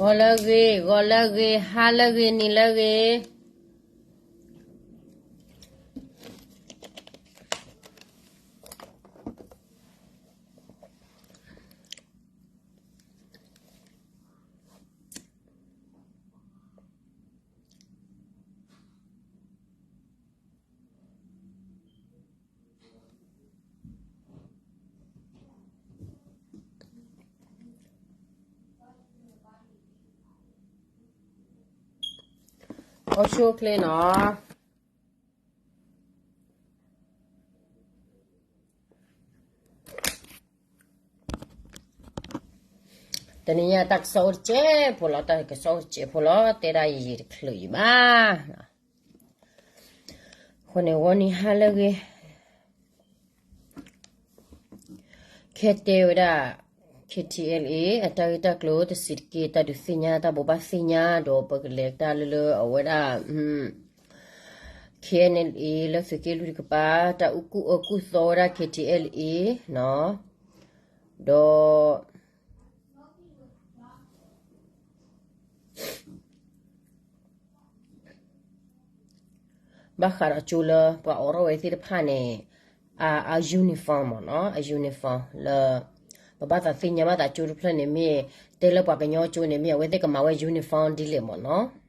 ဂီၤလၢအဂ့ၤ, ဂီၤလၢအဂ့ၤ, ဟါလၢအဂ့ၤ, နံၤလၢအဂ့ၤ. အိၣ်ဆူၣ်အိၣ်ချ့နီၤ. တနံၤညါတၢ်ကစီၣ်အိၣ်တစဲးဖိလီၤ, တၢ်ကစီၣ်အိၣ်တစဲးဖိလီၤ, တဲဒၣ်ယံာ်တချုးယံာ်ဘၣ်. အဃိန့ၣ် ဂီၤနံၤဟါလၢအဂ့ၤ ခဲတဲဝဲဒၣ် K T L A အတၢ်ဂ့ၢ်တၢ်ကျိၤ တဆံးတက့ၢ် တၢ်ဒုးသ့ၣ်ညါ တၢ်ဘိးဘၣ်သ့ၣ်ညါ ဒီးပကလဲၤတၢ်လၢလၢအဝဲဒၣ် K N L A လၢသုးက့လွံၢ်တကပၤ တၢ်အူကူၣ်အၢကူၣ်သီဝဲဒၣ် K T L A နီၤ, ဒီး ဘၣ်ဃးဒီးကၠိလၢပှၤအိးထီၣ်ဝဲသ့ၣ်တဖၣ်န့ၣ် အ အ uniform မ့ၢ်နီၤ, အ uniform လၢ ပဘၣ်သးသ့ၣ်ညါဘၣ်သးကၠိတဖျၢၣ်န့ၣ်မ့ၢ် တဲလၢပှၤကညီကၠိန့ၣ်မ့ၢ် အဝဲသ့ၣ်ကမၤဝဲ uniform ဒ်လဲၣ်မ့ၢ်နီၤ.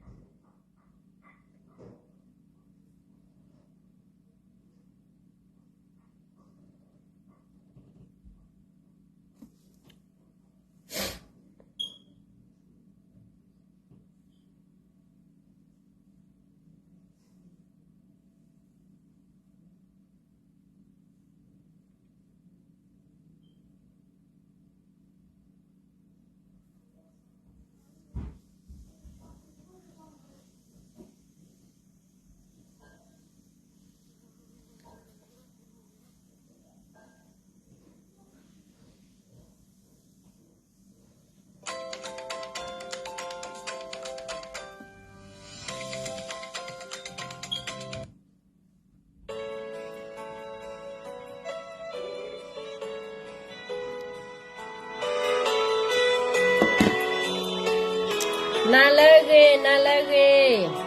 နၤလၢအဂ့ၤ, နၤလၢအဂ့ၤ.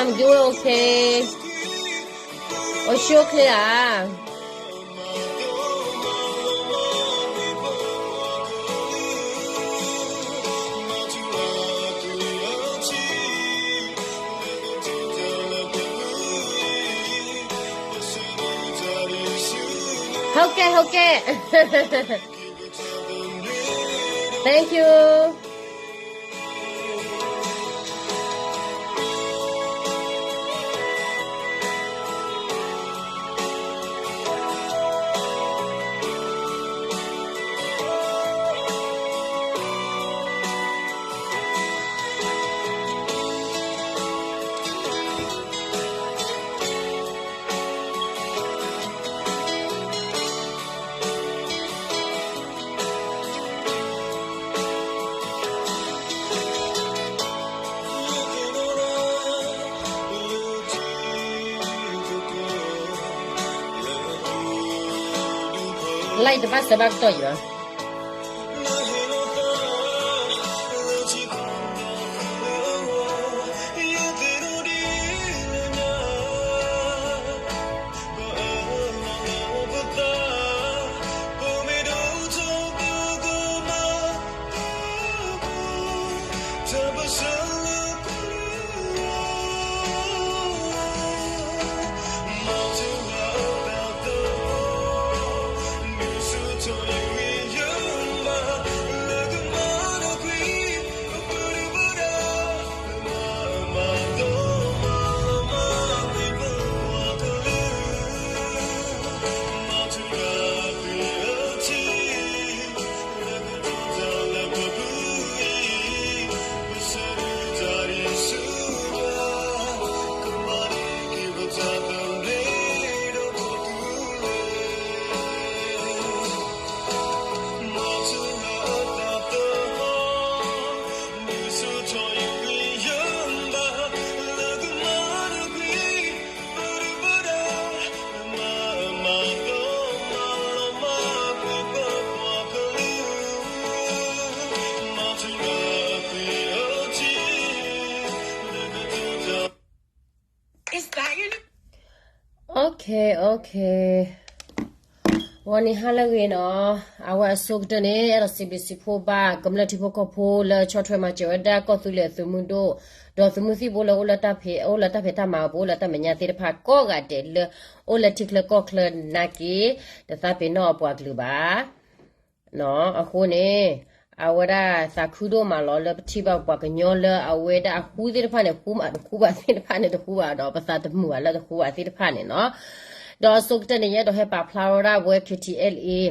I'm doing okay. အိၣ်ဆူၣ်အိၣ်ချ့ဧါ. Okay, okay. Thank you. Live တဘၣ်စၢၤဘၣ်ကတီၢ်အံၤဘၣ်. Okay, okay. ဂီၤနံၤဟါလၢအဂ့ၤနီၤ, အဝဲအဆိကတၢၢ်န့ၣ် အဲၣ်ဒိးစံးဘျုးစံးဖှိၣ်ဘၣ် ကမျၢၢ်ထံဖိကီၢ်ဖိလၢဆီၣ်ထွဲမၤစၢၤဝဲဒၣ်ကီၢ်သူလ့ၤအသုးမုၢ်ဒိၣ်, ဒီးသုးမုၢ်သံၣ်ဘိလၢအိၣ်လၢတၢ်ဖံး, အိၣ်လၢတၢ်ဖံးတၢ်မၤအပူၤ အိၣ်လၢတၢ်မဲာ်ညါသ့ၣ်တဖၣ်ကိးဂၤဒဲးလၢ အိၣ်လၢထံချၢကီၢ်ချၢနာ်က့, တသးပ့ၤနီၣ်အပှၤကလုာ်ဘၣ်. အဃိန့ၣ် အဝဲဒၣ်သးခုဒိၣ်မးလီၤ လၢပထံၣ်ဘၣ်ပှၤကညီလၢအဝဲဒၣ်အဃူသ့ၣ်တဖၣ်န့ၣ် ဃူမးတဃူဘၣ်သ့ၣ်တဖၣ်န့ၣ်တဃူဘၣ်ဒီး ပသးတမုာ်ဘၣ်လၢတဃူဘၣ်သ့ၣ်တဖၣ်န့ၣ်နီၤ. ဒီးအဆိကတၢၢ်န့ၣ် ယအဲၣ်ဒိးဟဲပာ်ဖျါထီၣ်ဒၣ်ဝဲ K T L A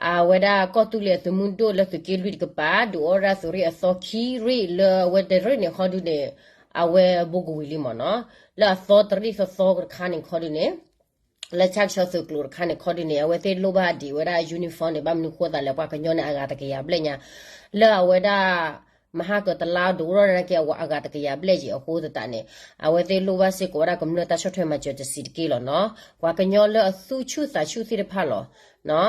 အဝဲဒၣ်ကီၢ်သူလ့ၤအသုးမုၢ်ဒိၣ်လၢသုးက့လွံၢ်တကပၤ ဒုးအိၣ်ဝဲဒၣ်သုးရ့ၣ်အသီခံရ့ၣ်လၢအဝဲတရ့ၣ်န့ၣ်ခီဒုန့ၣ် အဝဲဘိကဝံၤလံမ့ၢ်နီၤ, လၢအသီတရ့ၣ်သီသီတခါန့ၣ်ခီဒုန့ၣ် လၢဆၣ်ကဆီသုးကျိၤတခါန့ၣ်ခီဒုန့ၣ် အဝဲသ့ၣ်လိၣ်ဘၣ်ဒံးဝဲဒၣ် uniform န့ၣ် ဘၣ်မနုၤဃိသးလဲၣ် ပှၤကညီန့ၣ် အဂၤတကယၤဘျဲၣ်ညါ, လၢအဝဲဒၣ် မဟါကတလါဒိးထီၣ်နာ်က့ အဂၤတကယၤဘျဲၣ်ယံၤအဃိသတးန့ၣ် အဝဲသ့ၣ်လိၣ်ဘၣ်စ့ၢ်ကီးဝဲဒၣ်ကမျၢၢ်တၢ်ဆီၣ်ထွဲမၤစၢၤတဆံးတက့ၢ်လီၤနီၤ. ပှၤကညီလၢအသူၣ်ဆူၣ်သးဆူၣ်သ့ၣ်တဖၣ်လီၤ.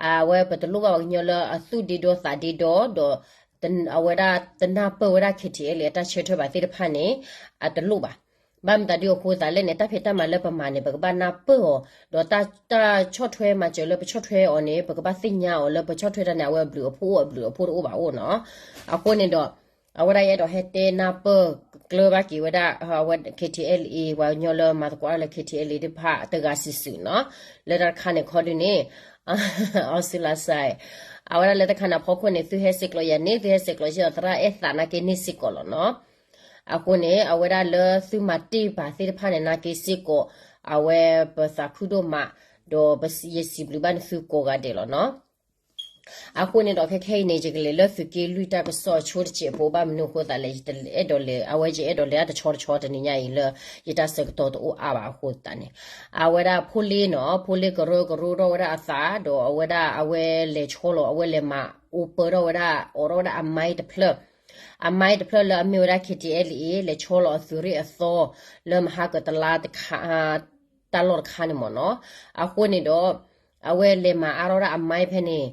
အဝဲပတလိၣ်ဘၣ်ပှၤကညီလၢအသူၣ်ဒ့ဒီသးဒ့ဒီ ဒီး အဝဲဒၣ်တနၢ်ပၢၢ်ဝဲဒၣ် K T L A အတၢ်ဆၢထၢၣ်ဘၣ်သ့ၣ်တဖၣ်န့ၣ် အတလိၣ်ဘၣ်. ဘၣ်မတၤဒ်အဃိသးလဲၣ်န့ၣ် တၢ်ဖံးတၢ်မၤလၢပမၤန့ၣ် ပကဘၣ်နၢ်ပၢၢ်အီၤ, ဒီးတၢ်ဆီၣ်ထွဲမၤစၢၤလၢပဆီၣ်ထွဲအီၤန့ၣ် ပကဘၣ်သ့ၣ်ညါအီၤလၢပဆီၣ်ထွဲတၢ်န့ၣ် အဝဲအဘျုးအဖှိၣ်အိၣ် အဘျုးအဖှိၣ်တအိၣ်ဘၣ်အိၣ်နီၤ. အဃိန့ၣ်ဒီး အဝဲဒၣ်ယအဲၣ်ဒိးဟဲတဲနၢ်ပၢၢ်ကျၢၢ်ဘၣ်က့ၤဝဲဒၣ် အဝဲ K T L A ပှၤကညီလၢမၤသကိးတၢ်လၢ K T L A သ့ၣ်တဖၣ်တဂၤစုာ်စုာ်နီၤ. လၢတၢ်တခါန့ၣ်ခီဒုန့ၣ် အီစူလါစဲ အဝဲဒၣ်လၢတၢ်တခါန့ၣ်အဖီခိၣ်န့ၣ် သုဟဲစ့ၢ်ကီးယၤန့ၣ် သုဟဲစ့ၢ်ကီးယၤသရၣ်အဲၣ်သးနာ်က့န့ၢ်စ့ၢ်ကီးလီၤနီၤ. အဃိန့ၣ် အဝဲဒၣ်လၢသုမၤတ့ၢ်ပာ်သ့ၣ်တဖၣ်န့ၣ်နာ်က့စ့ၢ်ကီး အဝဲပသးခုဒိၣ်မး, ဒီးယစံးဘျုးဘၣ်န့ၢ်သုကိးဂၤဒဲးလီၤနီၤ. အဃိန့ၣ်ဒီးခဲခဲအံၤန့ၣ် ယကလဲၤလၢသုးက့လွံၢ်တၢ်ကစီၣ်အဆိတစဲးဖိ ဘၣ်မနုၤအဃိသးလဲၣ် ယတအဲၣ်ဒိးလဲၤ အဝဲယအဲၣ်ဒိးလဲၤတဆီတဆီတနံၤညါအံၤလၢ ယတၢ်ဆၢကတီၢ်တအိၣ်အါဘၣ်အဃိသတးန့ၣ် အဝဲဒၣ်ဖိလ့နီၤ ဖိလ့ကရၢကရိထီၣ်ဝဲဒၣ်အသး ဒီးအဝဲဒၣ်အဝဲလဲၤဆီလီၤ အဝဲလဲၤမၤအိၣ်ပၢထီၣ်ဝဲဒၣ် အိးထီၣ်ဝဲဒၣ်အမိုင်းတဖျၢၣ်, အမိုင်းတဖျၢၣ်လၢအမ့ၢ်ဝဲဒၣ် K T L A လဲၤဆီလီၤအသုးရ့ၣ်အသီ လၢမဟါကတလါတခါ တၢ်လီၢ်တခါန့ၣ်မ့ၢ်နီၤ. အဃိန့ၣ်ဒီး အဝဲလဲၤမၤအါထီၣ်ဝဲဒၣ်အမိုင်းဖဲန့ၣ်,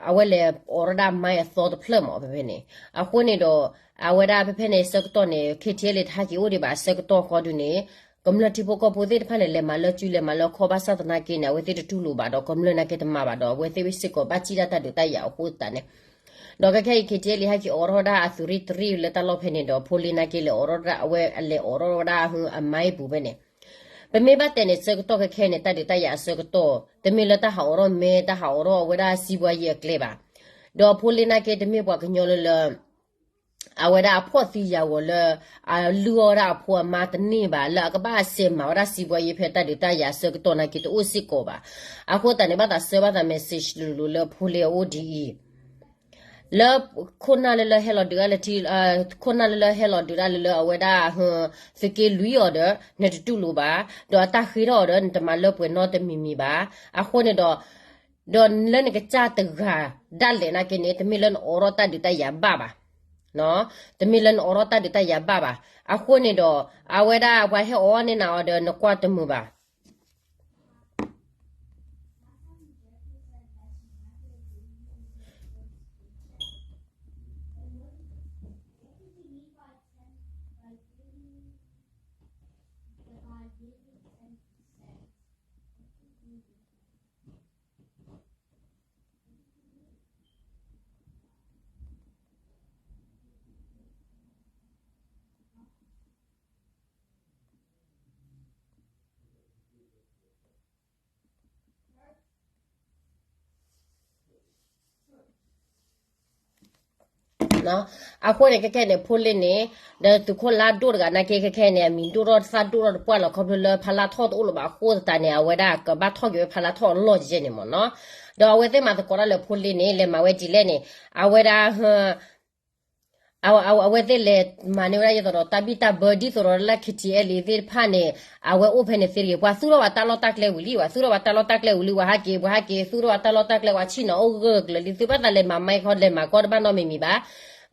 အဝဲလဲၤအိးထီၣ်ဝဲဒၣ်အမိုင်းအသီတဖျၢၣ်မ့ၢ်ဖဲဖဲန့ၣ်. အဃိန့ၣ်ဒီး အဝဲဒၣ်ဖဲဖဲန့ၣ်ဆၢကတီၢ်န့ၣ် K T L A တဟဲက့ၤအိၣ်ဒံးဘၣ်အဆၢကတီၢ်ဃီဒုန့ၣ် ကမျၢၢ်ထံဖိကီၢ်ဖိသ့ၣ်တဖၣ်န့ၣ် လဲၤမၤလၢကုလဲၤမၤလၢခီ ဘၣ်ဆၣ်သနာ်က့န့ၣ် အဝဲသ့ၣ်တတူၢ်လိာ်ဘၣ်ဒီး ကမျၢၢ်နာ်က့တမၤဘၣ်ဒီး အဝဲသ့ၣ်စ့ၢ်ကီးဘၣ်စံၣ်တၢ်တၢ်ဒုးတၢ်ယၤအဃိသတးန့ၣ် ဒီးခဲခဲအံၤ K T L A ဟဲက့ၤအိးထီၣ်ဝဲဒၣ်အသုးရ့ၣ်တရ့ၣ်လၢတၢ်လီၢ်ဖဲန့ၣ်ဒီး ဖိလ့နာ်က့လဲၤအိးထီၣ်ဝဲဒၣ် အဝဲအလဲၤအိးထီၣ်ဝဲဒၣ်အမိုင်းပူၤဖဲန့ၣ်. ပမ့ၢ်ဘၣ်တဲန့ၣ် ဆၢကတီၢ်ခဲခဲန့ၣ် တၢ်ဒုးတၢ်ယၤအဆၢကတီၢ် တမ့ၢ်လၢတၢ်ဟးအိးထီၣ်မဲ တၢ်ဟးအိးထီၣ်ဝဲဒၣ်စံးဘှါယံၤအကျဲဘၣ်. ဒီးဖိလ့နာ်က့တမ့ၢ်ပှၤကညီလၢလၢ အဝဲဒၣ်အဖှီၣ်သံယာ်ဂီၤလၢ အလုၢ်အီၣ်ဝဲဒၣ်အဖိအမါတန့ၢ်ဘၣ် လၢအကဘၣ်စဲးမၤဝဲဒၣ်စံးဘှါယံၤဖဲတၢ်ဒုးတၢ်ယၤအဆၢကတီၢ်နာ်က့တအိၣ်စ့ၢ်ကီးဘၣ်. အဃိသတးန့ၣ် ဘၣ်သးဆှၢဘၣ်သး message လိၤလိၤလၢဖိလ့အအိၣ်ဒ်အံၤ လၢခိၣ်နၢ်လၢလၢဟဲလီၤဒုးတၢ်လၢထံ, ခိၣ်နၢ်လၢလၢဟဲလီၤဒုးတၢ်လၢလၢအဝဲဒၣ် သုးက့လွံၢ်အီၤဒီး နတတူၢ်လိာ်ဘၣ်, ဒီးအတၢ်ဃ့ထီၣ်အီၤဒီး နတမၤလၢပှဲၤနီတမံၤမံၤဘၣ်. အဃိန့ၣ်ဒီး ဒီးလၢနကစၢ်တဂၤဒၣ်လဲာ်နာ်က့န့ၣ် တမ့ၢ်လၢနအိးထီၣ်တၢ်ဒုးတၢ်ယၤဘၣ်ဘၣ်, တမ့ၢ်လၢနအိးထီၣ်တၢ်ဒုးတၢ်ယၤဘၣ်ဘၣ်. အဃိန့ၣ်ဒီး အဝဲဒၣ်ပှၤဟဲအိးန့ၢ်နၤအီၤဒီး နကွၢ်တမုာ်ဘၣ်. အဃိန့ၣ် ခဲခဲန့ၣ် ဖိလ့န့ၣ် ဒီးသုးခိၣ်လါဒိၣ်တဂၤနာ်က့ ခဲခဲန့ၣ် အမံၤဒိၣ်ထီၣ်သၣ်ဒိၣ်ထီၣ်တပှၢ်လီၤ ခီဖျိလၢဖါလါထီၣ်တအိၣ်လၢၤဘၣ်အဃိသတးန့ၣ် အဝဲဒၣ်ကဘၣ်ထီၣ်က့ၤဝဲဖါလါထီၣ်အလီၢ်ယဲန့ၣ်မ့ၢ်နီၤ. ဒီးအဝဲသ့ၣ်မၤသကိးတၢ်လၢဖိလ့န့ၣ် လဲၤမၤဝဲဒ်လဲၣ်န့ၣ် အဝဲဒၣ် အဝဲသ့ၣ်လဲၤမၤန့ၢ်ဝဲဒၣ်ယသးဒီးတၢ်ဘံၣ်တၢ်ဘၢဒ်သိးဒီးလၢ K T L A သ့ၣ်တဖၣ်န့ၣ် အဝဲအိၣ်ဖဲန့ၣ်သ့တဂ့ၤ ပှၤသူၣ်ထီၣ်ပှၤတၢ်လီၢ်တၢ်ကျဲဝံၤလံ ပှၤသူၣ်ထီၣ်ပှၤတၢ်လီၢ်တၢ်ကျဲဝံၤလံ ပှၤဟးက့ၤ ပှၤဟးက့ၤ သူၣ်ထီၣ်ပှၤတၢ်လီၢ်တၢ်ကျဲ ပှၤဆံၣ်နီၤအိၣ်ဂၢၢ်ကျၢၤလံ သုဘၣ်သးလဲၤမၤမၤခီလဲၤမၤကီတဘၣ်နီတမံၤမံၤဘၣ်.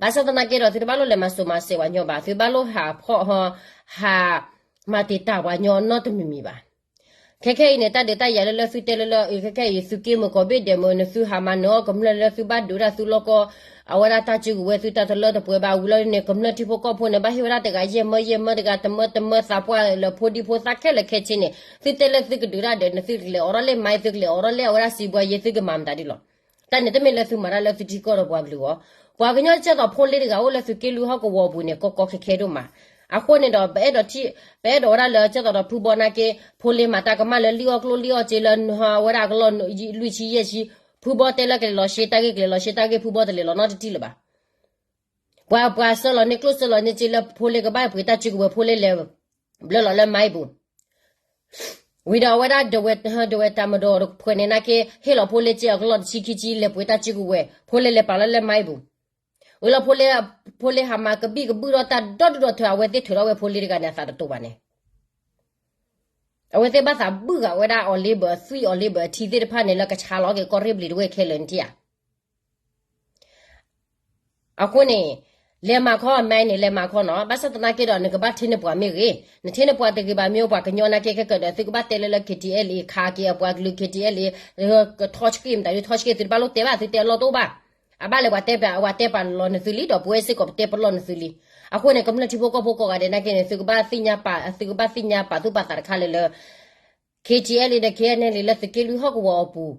ဘၣ်ဆၣ်သနာ်က့ဒီး သုတဘၣ်လိၣ်လဲၤမၤစိၤမၤစဲး ပှၤညီဘၣ် သုဘၣ်လိၣ်ဟးဖီၣ် ဟးမၤတံာ်တာ်ပှၤညီနီတမံၤမံၤဘၣ်. ခဲခဲအံၤန့ၣ် တၢ်ဒုးတၢ်ယၤလၢလၢသုတဲလၢလၢ အခဲခဲအံၤ သုးက့မုၢ်ကီၢ်ဘ့ၣ်ဒဲးမုၢ် နသုဟးမၤနၢၤအီၣ်ကမျၢၢ်လၢသုဘၣ်ဒုးဒၣ်သုလီၢ်ကီၢ် အဝဲဒၣ်တၢ်စုကဝဲၤသုတၢ်တလၢတပှဲၤဘၣ်ဝံၤလီၤန့ၣ် ကမျၢၢ်ထံဖိကီၢ်ဖိန့ၣ် ဘၣ်ဟ့ၣ်ဝဲဒၣ်တဂၤယဲၢ်မၢယဲၢ်မၢတဂၤ တမၢတမၢသးပှၢ်လၢဖိဒံဖိသၣ်ခဲလၢာ်ခဲဆ့န့ၣ် သုတဲလၢသုကဒုးဒၣ်ဒီး နသုကလဲၤအိးထီၣ်လၢမါ သုကလဲၤအိးထီၣ်လၢအဝဲဒၣ်စံးဘှါယဲ သုကမၤမတၤဒ်လီၤ. တၢ်န့ၣ်တမ့ၢ်လၢသုမၤတၢ်လၢသုထံကီၢ်ဒီးပှၤကလုာ်အဂီၢ်, ပှၤကညီကဲသိးဖိလ့တဂၤအိၣ်လၢသုးက့လွံၢ်ဟီၣ်ကဝီၤအပူၤန့ၣ် ကီကီခဲခဲဒိၣ်မး. အဃိန့ၣ်ဒီး ပအဲၣ်ဒိးထံၣ် ပအဲၣ်ဒိးဝဲဒၣ်လၢကဲသိးဒီးဖုဘီနာ်က့ ဖိလ့မၤတၢ်ကမၣ်လၢလံၣ်အီၣ်ကျိၣ်လံၣ်အီၣ်စ့လၢ ဝဲဒၣ်ကလီၢ်လွံၢ်ဆံယဲၢ်ဆံ, ဖုဘီတဲလၢကလဲၤလီၤရှ့တၢ်ဂ့ၢ် ကလဲၤလီၤရှ့တၢ်ဂ့ၢ် ဖုဘီတလဲၤလီၤနီတထံၣ်လၢၤဘၣ်. ပှၤ ပှၤဆှၢလီၤန့ၢ်ကျိၣ်ဆှၢလီၤန့ၢ်စ့လၢဖိလ့ကဘၣ်ပှ့ၤတၢ်စုကဝဲၤ ဖိလ့လဲၤ ဘျၢလီၤလၢမါအံၤပူၤ ဝံၤဒီးအဝဲဒၣ်ဒဝဲၢ် ဒဝဲၢ်တၢ်မၤဒီးတဖုန့ၣ်နာ်က့ ဟ့ၣ်လီၤဖိလ့စ့အကလီၢ်တဆံခံဆံ လဲၤပှ့ၤတၢ်စုကဝဲၤ ဖိလ့လဲၤပာ်လီၤလၢမါအံၤပူၤ, ဝံၤလီၤဖိလ့ ဖိလ့ဟးမၤကဘံၣ်ကဘုၣ်ဒီးတၢ်ဒီဒူၣ်ဒီထၢ အဝဲသ့ၣ်ထုးထီၣ်ဝဲဖိလ့တဂၤန့ၣ် အသးတတိၤဘၣ်န့ၣ်, အဝဲသ့ၣ်ဘၣ်သးဘုၣ်ဂၤဝဲဒၣ်အီၤလ့ဘၢၣ် အသွံၣ်အီၤလ့ဘၢၣ် အထံသ့ၣ်တဖၣ်န့ၣ် လၢကဆါလီၤက့ၤကီၢ်ရ့ၣ်ဘျံၤတဝဲၢ်ခဲလၢာ်န့ၣ်ဧါ. အဃိန့ၣ် လဲၤမၤခီအမဲန့ၣ် လဲၤမၤခီနီၤ, ဘၣ်ဆၣ်သနာ်က့ဒီး နကဘၣ်ထံနပှၤမ့ၢ်ဂ့ၤ, နထံနပှၤတဂ့ၤဘၣ်မ့ၢ်အိၣ်ပှၤကညီနာ်က့ ခဲကဒီး သုကဘၣ်တဲလၢလၢ KTLA ခးက့ၤအပှၤကလုာ် KTLA ကထီၣ်ဆှံမတၤဒုထီၣ်ဆှံ သုတဘၣ်လိၣ်တဲဘၣ် သုတဲအလီၢ်တအိၣ်ဘၣ်, အဘၣ်လဲၤပှၤတဲပှၤ ပှၤတဲပာ်လီၤနသုလံ ဒီးပဝဲစ့ၢ်ကီးပတဲပလီၢ်နသုလံ. အဃိန့ၣ် ကမျၢၢ်ထံဖိကီၢ်ဖိကိးဂၤဒဲးနာ်က့န့ၣ် သုကဘၣ်သ့ၣ်ညါပာ် သုကဘၣ်သ့ၣ်ညါပာ်သူၣ်ပာ်သးတခါလၢလၢ KTLA ဒီး KNLA လၢသုးက့လွံၢ်ဟီၣ်ကဝီၤအပူၤ,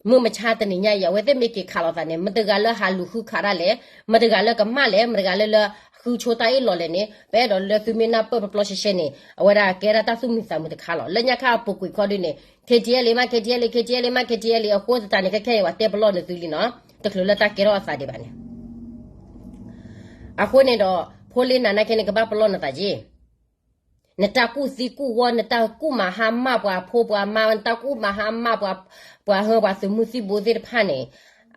မုၢ်မဆါတနံၤညါအံၤ အဝဲသ့ၣ်မ့ၢ်က့ၤခးလိာ်သးန့ၣ် မတဂၤလၢဟးလူၤဃုခးတၢ်လဲၣ်, မတဂၤလၢကမၣ်လဲၣ်, မတဂၤလၢလၢဃုဆိတၢ်အ့ၣ်လိာ်လဲၣ်န့ၣ် ပအဲၣ်ဒိးလၢသုမ့ၢ်နၢ်ပၢၢ်ပျီပျီရှဲရှဲန့ၣ် အဝဲဒၣ်ကဲဒၣ်တၢ်သူၣ်မံသးမုာ်တခါလီၤ. လၢညါခါအပူၤကွံာ်ခီဒုန့ၣ် KTLA မး KTLA KTLA မး KTLA အဃိသတးန့ၣ် ခဲခဲအံၤပှၤတဲပလီၢ်နသုလံနီၤ, တချုးလၢတၢ်ကဲထီၣ်အသးဒံးဘၣ်န့ၣ် အဃိန့ၣ်ဒီး ဖိလ့နၤနာ်က့န့ၣ် ကဘၣ်ပလီၢ်နသးက့ၤ နတၢ်ကူၣ်သံကူၣ်ဝီ နတၢ်ကူၣ်မၤဟါမၢ်ပှၤဖိပှၤမါ နတၢ်ကူၣ်မၤဟါမၢ်ပှၤ ပှၤဟၢ ပှၤသုးမုၢ်သံၣ်ဘိသ့ၣ်တဖၣ်န့ၣ်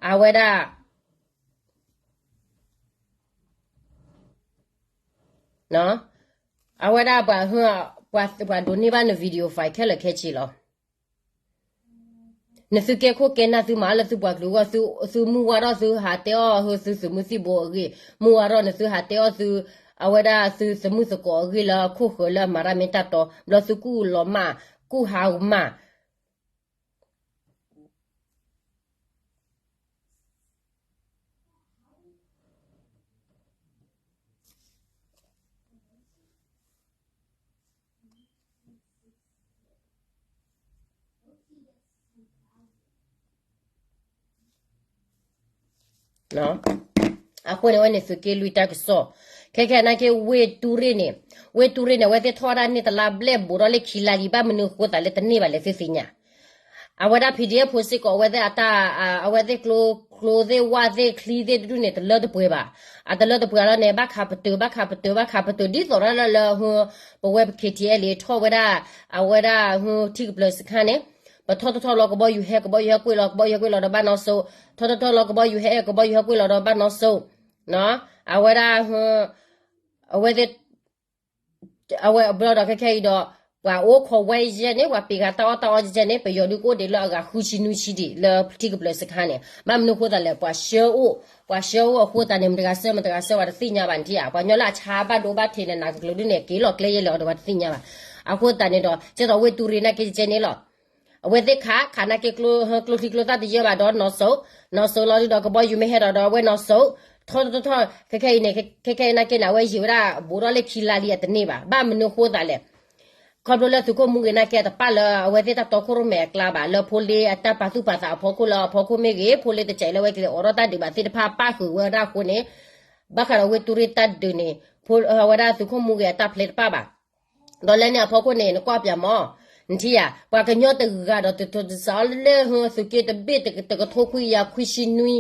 အဝဲဒၣ် အဝဲဒၣ်ပှၤဟၢ ပှၤဒိးန့ၢ်ဘၣ်န video file ခဲလၢာ်ခဲဆ့လီၤ. နသုကဲခိၣ်ကဲနၢ်သုမၤလၢသုပှၤကလုာ်အဂီၢ် သုမုၢ်ဝါထီၣ်သုဟးတဲအီၣ်ဟၢသုသုးမုၢ်သံၣ်ဘိအဂ့ၢ်, မုၢ်ဝါထီၣ်နသုဟးတဲအီၣ်သု အဝဲဒၣ်သုသမုၢ်သကိးအဂ့ၢ်လၢခိၣ်ဃၢၤလၢအမၤတၢ်မ့ၢ်တၢ်တီ ဘျီသုကူၣ်လီၤမၢ် ကူၣ်ဟးမၢ် အဃိန့ၣ် အဝဲန့ၣ်သုးက့လွံၢ်တၢ်ကစီၣ်, ခဲခဲနာ်က့ ဝ့ၢ်တူၢ်ရ့ၣ်န့ၣ်, ဝ့ၢ်တူၢ်ရ့ၣ်န့ၣ် အဝဲသ့ၣ်ထီၣ်ဝဲဒၣ်န့ၢ်တလါဘျဲၣ်ဘူးထီၣ်လၢခံလါလံ ဘၣ်မနုၤအဃိသတးလၢတန့ၢ်ဘၣ်လဲၣ်သုသ့ၣ်ညါ အဝဲဒၣ် PDF ဖိစ့ၢ်ကီး အဝဲသ့ၣ်အတၢ် အဝဲသ့ၣ်ကျိ ကျိသ့ၣ်ဝၣ်သ့ၣ်ချံသ့ၣ်တဒူၣ်န့ၣ် တလၢတပှဲၤဘၣ်. အတလၢတပှဲၤလီၤန့ၣ် ဘၣ်ခးပတုာ် ဘၣ်ခးပတုာ် ဘၣ်ခးပတုာ် ဒ်သိးဒီးလၢ ပဝဲပ KTLA ထီၣ်ဝဲဒၣ် အဝဲဒၣ် ထံကပျၢၤစခါန့ၣ် ပထီၣ်ထီၣ်ထီၣ်လီၤကဘီယူၤဟဲ ကဘီယူၤဟဲကွံာ်လီၤ ကဘီယူၤဟဲကွံာ်လီၤဒီးဘၣ်နီၣ်စိး ထီၣ်ထီၣ်ထီၣ်လီၤကဘီယူၤဟဲ ကဘီယူၤဟဲကွံာ်လီၤဒီးဘၣ်နီၣ်စိး အဝဲဒၣ် အဝဲသ့ၣ် အဝဲဘျီဒီးခဲခဲအံၤဒီး ပှၤအိၣ်ခိးဝဲယဲၢ်န့ၣ် ပှၤပ့ၤဂၤတၢ်အီၣ်တၢ်အီကဲန့ၣ် ပယီၤဒုးကအိၣ်ဒံးလၢအဂၤဃုဆံနွံဆံဒံး လၢထံကပျၢၤစခါန့ၣ် ဘၣ်မနုၤအဃိသတးလဲၣ် ပှၤဆှၢအိၣ် ပှၤဆှၢအိၣ်အဃိသတးန့ၣ် မတဂၤဆှၢ မတဂၤဆှၢ ပှၤတသ့ၣ်ညါဘၣ်နထံၣ်ဧါ ပှၤကညီလၢအဆါဘၣ်ဒိဘၣ်ထံးန့ၣ် နးကကျၢၤဒုးန့ၣ် က့ၤလီၤကျဲယဲၢ်လီၤဒီး ပှၤတသ့ၣ်ညါဘၣ်. အဃိသတးန့ၣ်ဒီး ကဲသိးဝ့ၢ်တူၢ်ရ့ၣ်နာ်က့ကဲန့ၣ်လီၤ. အဝဲသ့ၣ်ခး ခးနာ်က့ ကျိချံကျိသၣ်တယၢဘၣ်ဒီးနီၣ်စိး နီၣ်စိးလီၤဒုးဒီး ကဘီယူၤမ့ၢ်ဟဲဒီးဒီး အဝဲနီၣ်စိး ထီၣ်ထီၣ်ထီၣ် ခဲခဲအံၤန့ၣ် ခဲခဲအံၤနာ်က့န့ၣ် အဝဲယံာ်ဝဲဒၣ်ဘူးထီၣ်လၢခံလါလံအတန့ၢ်ဘၣ်. ဘၣ်မနုၤအဃိသတးလဲၣ် ခီဖျိလၢသုးခိၣ်မူဂ့ၤနာ်က့ အတပာ်လၢအဝဲသ့ၣ်တၢ်တီခိၣ်ရိၣ်မဲအကျါဘၣ် လၢဖိလ့အတၢ်ပာ်သူၣ်ပာ်သးအဖီခိၣ်လၢအဖီခိၣ်မ့ၢ်ဂ့ၤ ဖိလ့တစဲးလၢအဝဲကလဲၤအိးထီၣ်တၢ်ဒုးဘၣ်သ့ၣ်တဖၣ်ပၣ်ဃုာ်ဝဲဒၣ်အဃိန့ၣ် ဘၣ်ဃးဒီးဝ့ၢ်တူၢ်ရ့ၣ်တၢ်ဒုးန့ၣ် အဝဲဒၣ်သုးခိၣ်မူဂ့ၤအတၢ်ဖျဲးတပၣ်ဘၣ်. ဒီးလၢန့ၣ်အဖီခိၣ်န့ၣ် နကွၢ်ပၠးမး နထံၣ်ဧါ ပှၤကညီတဂၤဒီးတတိၤတစးအီၤလၢ သုးက့တဘ့ၣ် တကထိခွံကယၤခွံဆံနွံ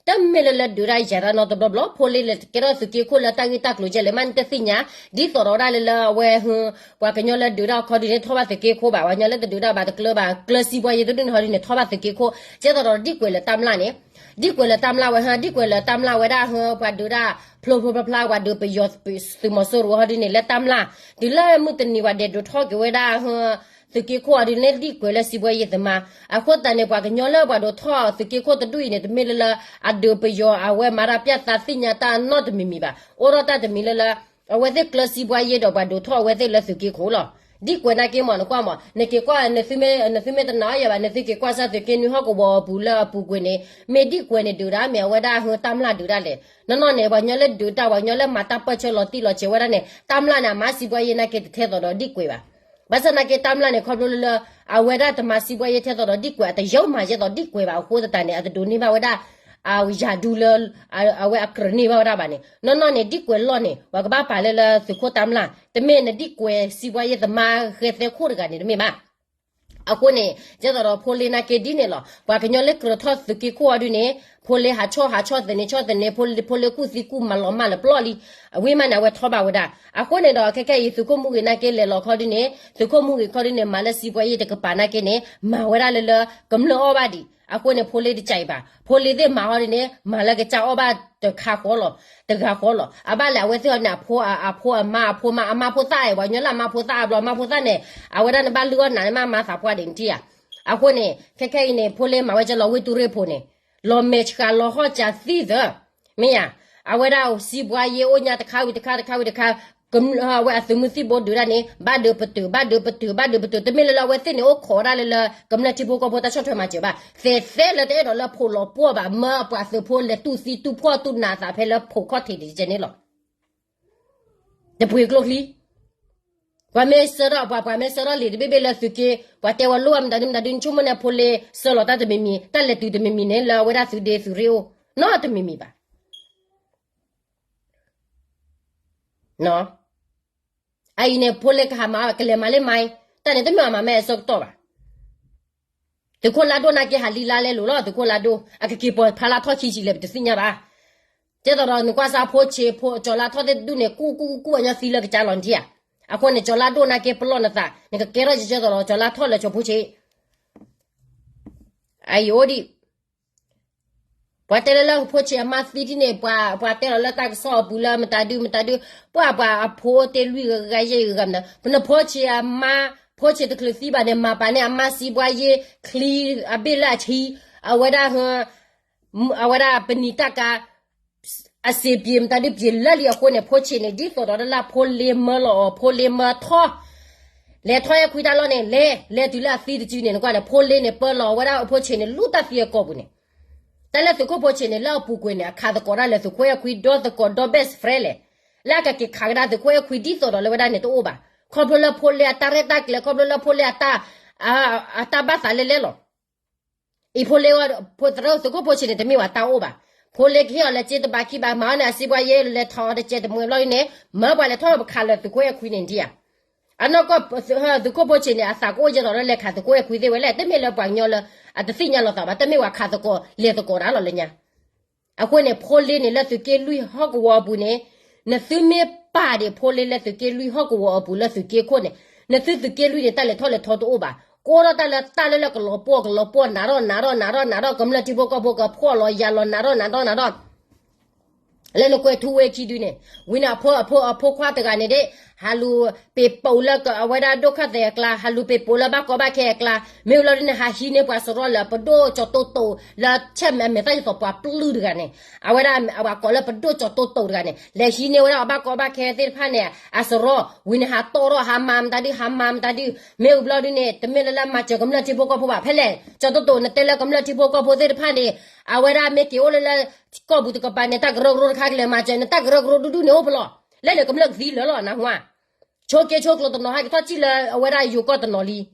တမ့ၢ်လၢလၢဒုးဒၣ်ယၤတၢ်နီတဘျီဘျီ ဖိလ့လဲၤကဲထီၣ်သုးက့ခိၣ်လၢတၢ်ဂ့ၢ်တၢ်ကျိၤကဲလဲၣ် မ့ၢ်နတသ့ၣ်ညါ ဒ်သိးဒီးဝဲဒၣ်လၢလၢအဝဲ ပှၤကညီလၢဒုးဒၣ်အခီဒုးန့ၣ် ထီၣ်ဘၣ်သုးက့ခိၣ်ဘၣ် ပှၤကညီလၢတဒုးဒၣ်ဘၣ်တကျၢၤဘၣ် ကျၢၤစံးပှၤယဲၢ်တဒူၣ်န့ၣ်ဟီဒုးန့ၣ် ထီၣ်ဘၣ်သုးက့ခိၣ် ကဲသိးဒီးဒ်ကွဲးလၢတၢ်မျၢ်န့ၣ် ဒ်ကွဲးလၢတၢ်မျၢ်ဝဲ ဒ်ကွဲးလၢတၢ်မျၢ်ဝဲဒၣ် ပှၤဒုးဒၣ် ဖျိဖျိဖျါဖျါ ပှၤဒုးပယီၤသုးမီၤစိရိၤဟီဒုးန့ၣ် လၢတၢ်မျၢ် တုၤလၢမုၢ်တနံၤဝဲဒဲးဒိးထီၣ်က့ၤဝဲဒၣ် သုးက့ခိၣ်အီၤဒုးန့ၣ် ဒ်ကွဲးလၢစံးဘှီယဲၢ်သမါ အဃိသတးန့ၣ် ပှၤကညီလၢပှၤဒိးထီၣ်သုးက့ခိၣ်တဒူၣ်အံၤန့ၣ် တမ့ၢ်လၢလၢ အဒုးပယီၤအဝဲမၤတၢ်ပျၢ်သးသ့ၣ်ညါတၢ်နီတမံၤမံၤဘၣ်. အိၣ်ထီၣ်တၢ်တမံၤလၢလၢ အဝဲသ့ၣ်ကျၢၤစံးဘှီယဲၢ်ဒီးပှၤဒိးထီၣ်အဝဲသ့ၣ်လၢသုးက့ခိၣ်လီၤ. ဒံၣ်ကွဲးနာ်က့မ့ၢ် နကွၢ်မ့ၢ် နက့ၤကွၢ် နသုမ့ၢ်တနာ်အီၤယၤဘၣ် နသုက့ၤကွၢ်စၢ်သုးက့နွံဟီၣ်ကဝီၤအပူၤလၢအပူၤကွံာ်န့ၣ် မ့ၢ်ဒံၣ်ကွဲးန့ၣ်ဒုးဒၣ် မ့ၢ်အဝဲဒၣ်ဟၢတၢ်မျၢ်ဒုးဒၣ်လဲၣ်. နီၢ်နီၢ်န့ၣ် ပှၤကညီလၢဒုးတၢ် ပှၤကညီလၢမၤတၢ်ပၢၢ်ဆၢလီၤတံၢ်လီၤဆဲးဝဲဒၣ်န့ၣ် တၢ်မျၢ်န့ၣ် အမၤစံးဘှါယ့နာ်က့တထဲသိးဒီးဒံၣ်ကွဲးဘၣ်. ဘၣ်ဆၣ်နာ်က့တၢ်မျၢ်န့ၣ် ခီဖျိလၢ အဝဲဒၣ်တမၤစံးဘှါယ့ထဲသိးဒီးဒံၣ်ကွဲး အတယီမၤယဲသိးဒံၣ်ကွဲးဘၣ်အဃိသတးန့ၣ် အတဒိးန့ၢ်ဘၣ်ဝဲဒၣ် အယၤဒုလၢ အဝဲအကြၢးန့ၢ်ဘၣ်ဝဲဒၣ်ဘၣ်န့ၣ် နီၢ်နီၢ်န့ၣ် ဒံၣ်ကွဲးလီၢ်န့ၣ် ပှၤကဘၣ်ပာ်လၢလၢသုးခိၣ်တၢ်မျၢ် တမ့ၢ်နဒံၣ်ကွဲးစံးဘှါယ့သမါဃဲသဲခိၣ်တဂၤန့ၣ်တမ့ၢ်ဘၣ်. အဃိန့ၣ် ကဲသိးဒီးဖိလ့နာ်က့ဒ်န့ၣ်လီၤ. ပှၤကညီလၢကြၢးထီၣ်သုးက့ခိၣ်အီၤဒုန့ၣ် ဖိလ့ဟးဆီၣ်ဟးဆီၣ်သန့ၤဆီၣ်သန့ၤ ဖိလ့ကူၣ်သံကူၣ်မၤလီၤမၢ်လၢပျီၢ်လံ. အဝံၤမးန့ၣ် အဝဲထီၣ်ဘၣ်ဝဲဒၣ်. အဃိန့ၣ်ဒီး ခဲခဲအံၤ သုးခိၣ်မူဂ့ၤနာ်က့လဲၤလီၤခီဒုန့ၣ် သုးခိၣ်မူဂ့ၤခီဒုန့ၣ် မၤလၢစံးဘှါယ့တကပၤနာ်က့န့ၣ် မၤဝဲဒၣ်လၢလၢ ကမျၢၢ်အီၣ်ဘၣ်ဒံး. အဃိန့ၣ် ဖိလ့တကးအံၤဘၣ်. ဖိလ့သ့ၣ်မၤဟီဒုန့ၣ် မၤလၢကစၢ်အီၣ်ဘၣ်တခါဃီလီၤ, တဂၤဃီလီၤ. အဘၣ်လဲၣ် အဝဲသ့ၣ်ဟီန့ၣ် အဖိ အဖိအမါ အဖိမါ အမါဖိသၣ်အဲၣ် ပှၤကညီလၢအမါဖိသၣ်အဘျီ အမါဖိသၣ်န့ၣ် အဝဲဒၣ်နဘၣ်လုၢ်အီၣ်နၤန့ၣ် မ့ၢ်မၤသးပှၢ်ဒံးနထံၣ်ဧါ. အဃိန့ၣ် ခဲခဲအံၤန့ၣ် ဖိလ့မၤဝဲကလီၤဝ့ၢ်တူၢ်ရ့ၣ်ဖိန့ၣ် လီၤမဲာ်ဆှးလီၤဟီၣ်ကၢသံသၢ မ့ၢ်ဧါ. အဝဲဒၣ်စံးဘှါယ့အိၣ်ညါတခါဝံၤတခါ တခါဝံၤတခါ ဝဲအသုးမုၢ်သံၣ်ဘိဒုးဒၣ်န့ၣ် ဘၣ်ဒုးပတုာ် ဘၣ်ဒုးပတုာ် ဘၣ်ဒုးပတုာ် တမ့ၢ်လၢလၢအဝဲသ့ၣ်န့ၣ် အိၣ်ခိးဝဲဒၣ်လၢလၢ ကမျၢၢ်ထံဖိကီၢ်ဖိတၢ်ဆီၣ်ထွဲမၤစၢၤဘၣ်. သဲးသဲလၢတအဲၣ်ဒိးလၢဖိးလီၤပှီၢ်ဘၣ် မၢပှၤသုးဖိလဲၤတူၢ်သံတူၢ်ဖှီၣ်တူၢ်နးသးဖဲလၢဖိးခီၣ်ထံးဒံးကဲန့ၣ်လီၤ. တပှ့ၤကျိချံ ပှၤမ့ၢ်ဆှၢထီၣ် ပှၤမ့ၢ်ဆှၢထီၣ်လံာ်တဘ့ၣ်ဘ့ၣ်လၢသုးက့ ပှၤတဲဝဲလိၣ်အမတၤဒုမတၤဒု နဆိကမိၣ်န့ၣ် ဖိလ့ဆှၢလီၤတၢ်တမံၤမံၤ တၢ်လဲၤတုၤတမံၤမံၤန့ၣ် လၢအဝဲဒၣ်သုးဒ့သုးရ့ၣ်အိၣ်နီတမံၤမံၤဘၣ်. အအံၤန့ၣ် ဖိလ့ကဟးမၤ ကလဲၤမၤလၢမၤအံၤ တၢ်န့ၣ်တမ့ၢ်အမၤမ့ၢ်အဆၢကတီၢ်ဘၣ်. သုးခိၣ်လါဒိၣ်နာ်က့ဟးလံလါလဲလိၤလီၤ သုးခိၣ်လါဒိၣ် အကက့ၤပိာ်ဖျါလၢထီၣ်ခံဆံလဲၣ် ပတသ့ၣ်ညါဘၣ်. ကဲသိးဒီးနကွၢ်စၢ်ဖိဆံးဖိ ကၠီၤလါထီၣ်သ့ၣ်တဒူၣ်န့ၣ် ကူၣ်ကူၣ်ကူၣ်ကူၣ်အညီသံလၢကစၢ်လီၤနထံၣ်ဧါ. အဃိန့ၣ် ကၠီၤလါဒိၣ်နာ်က့ပလီၢ်နသး နကကဲထီၣ်ကဲသိးဒီးကၠီၤလါထီၣ်လၢကၠီၤဖိဆံး အအံၤအိၣ်ဒံး ပှၤတဲလၢလၢဖိဆံးအမါသံဒ်န့ၣ် ပှၤ ပှၤတဲလီၤလၢတၢ်ကစီၣ်အပူၤလၢမတၤဒုမတၤဒု ပှၤပှၤအဖိတ့လွံၢ်ဂၤယဲၢ်ဂၤမနုၤ ပနဖိဆံးအမါ ဖိဆံးတချုးသံဘၣ်န့ၣ် မၤပာ်န့ၢ်အမါစံးဘှါယ့ ချံအဘ့ၣ်လၢအဆံ အဝဲဒၣ် အဝဲဒၣ်ပနံာ်တၢ်ကါ အစ့ပှ့ၤမတၤဒုပှ့ၤလၢာ်လံအဃိန့ၣ် ဖိဆံးန့ၣ် ဒ်သိးဒီးလၢဖိလ့မၢလီၤအီၤ ဖိလ့မၢထီၣ် လဲၤထီၣ်အဲၣ်ခွံတၢ်လီၢ်န့ၣ် လဲၤ လဲၤတုၤလၢအသံတစုန့ၣ် နကွၢ်န့ၣ် ဖိလ့န့ၣ် ပၢလီၤဝဲဒၣ်အဖိဆံးန့ၣ် လူၢ်တၢ်သံအကီၢ်ပူၤန့ၣ် တၢ်လၢသုးခိၣ်ဖိဆံးန့ၣ် လၢအပူၤကွံာ်န့ၣ် အခးသကိးတၢ်လၢသုးခိၣ်အဲၣ်ခွံ ဒီသကိးဒီ best friend လဲၣ် လၢအကက့ၤခးကဒါသုးခိၣ်အဲၣ်ခွံ ဒ်သိးဒီးလၢဝဲဒၣ်န့ၣ်တအိၣ်ဘၣ်. ခီဖျိလၢဖိလ့အတၢ်ရဲၣ်တၢ်ကျဲၤ ခီဖျိလၢဖိလ့အတၢ် အတၢ်ဘၣ်သးလဲၣ်လဲၣ်လီၤ. အံၤဖိလ့ ဖိသရၣ်သုးခိၣ်ဖိဆံးန့ၣ် တမ့ၢ်ဝဲတၢ်အိၣ်ဘၣ်. ဖိလ့ကဟ့ၣ်အီၤလၢစ့တဘးခံဘး မၤအီၤန့ၣ် အစံးဘှါယ့လဲၤထီၣ်အီၤတကဲးတမှဲဘျီဒ်န့ၣ် မၢပှၤလဲၤထီၣ်ပခးလၢသုးခိၣ်အဲၣ်ခွံန့ၣ်ဒံးဧါ. အနီၢ်ကီၢ် သုးခိၣ်ဖိဆံးန့ၣ် အသးကအိၣ်ယဲသိးလၢလဲၤခးသုးခိၣ်အဲၣ်ခွံသ့ၣ်ဝဲလဲၣ် တမ့ၢ်လၢပှၤကညီလၢ အတသ့ၣ်ညါလိာ်သးဘၣ် တမ့ၢ်ဝဲခးသကိးလဲၤသကိးတၢ်လီၤလၢညါ အဃိန့ၣ် ဖိလ့န့ၣ် လၢသုးက့လွံၢ်ဟီၣ်ကဝီၤအပူၤန့ၣ် နသုမ့ၢ်ပာ်ဒံးဖိလ့လၢသုးက့လွံၢ်ဟီၣ်ကဝီၤအပူၤလၢသုးက့ခိၣ်န့ၣ် နသုသုးက့လွံၢ်န့ၣ် တၢ်လဲၤထီၣ်လဲၤထီတအိၣ်ဘၣ်. ကအိၣ်ထီၣ်တၢ်လၢတၢ်လၢလၢကလီၤပှီၢ်ကလီၤပှီၢ် နးထီၣ်နးထီၣ်နးထီၣ်နးထီၣ် ကမျၢၢ်ထံဖိကီၢ်ဖိကဖှီၣ်လီၤယာ်လီၤ နးထီၣ်နးထီၣ်နးထီၣ် လၢနကွဲးထူဝ့ခံဒုန့ၣ် ဝံၤန့ၣ်အဖိ အဖိ အဖိခွါတဂၤန့ၣ်ဒၣ် ဟးလူၤပ့ၤပိာ်လၢအဝဲဒၣ်ဒိၣ်ခၢၣ်သဲးအကျါ ဟးလူၤပ့ၤပိာ်လၢဘၣ်ကီဘၣ်ခဲအကျါ မ့ၢ်ဝံၤလီၤဒုန့ၣ် ဟးဟံးန့ၢ်ပှၤစရီလၢပဒိၣ်ကၠီၤတိတိာ် လၢဆဲးမဲာ်သၣ်ယသီးပှၤပျုၢ်တဂၤန့ၣ် အဝဲဒၣ်အဝဲကိးလၢပဒိၣ်ကၠီၤတိတိာ်တဂၤန့ၣ် လဲၤဟံးန့ၢ်ဝဲဒၣ်အဘၣ်ကီဘၣ်ခဲသ့ၣ်တဖၣ်န့ၣ် အစရီ ဝံၤန့ၣ်ဟးတီၣ်ထီၣ် ဟးမၤမတၤဒု ဟးမၤမတၤဒု မ့ၢ်ဝံၤဘျီဒုန့ၣ် တမ့ၢ်လၢလၢမၤစၢၤကမျၢၢ်ထံဖိကီၢ်ဖိဘၣ် ဖဲလဲၣ် ကၠီၤတိတိာ် နတဲလၢကမျၢၢ်ထံဖိကီၢ်ဖိသ့ၣ်တဖၣ်န့ၣ် အဝဲဒၣ်မ့ၢ်က့ၤအိၣ်လၢလၢ ကီၢ်ပူၤတကပၤန့ၣ် တၢ်ကရၢကရိတခါကလဲၤမၤစၢၤ နတၢ်ကရၢကရိဒူဒူန့ၣ်အိၣ်ဖဲလဲၣ် လဲၣ်န့ၣ်ကမျၢၢ်ကသံလၢာ်လီၤ နၢ်ဟူဧါ ဆိက့ဆိကျိၤတနီၤဟဲက့ၤထီၣ်စံၣ်လၢအဝဲဒၣ်ယိၤကီၢ်တနီၤလံ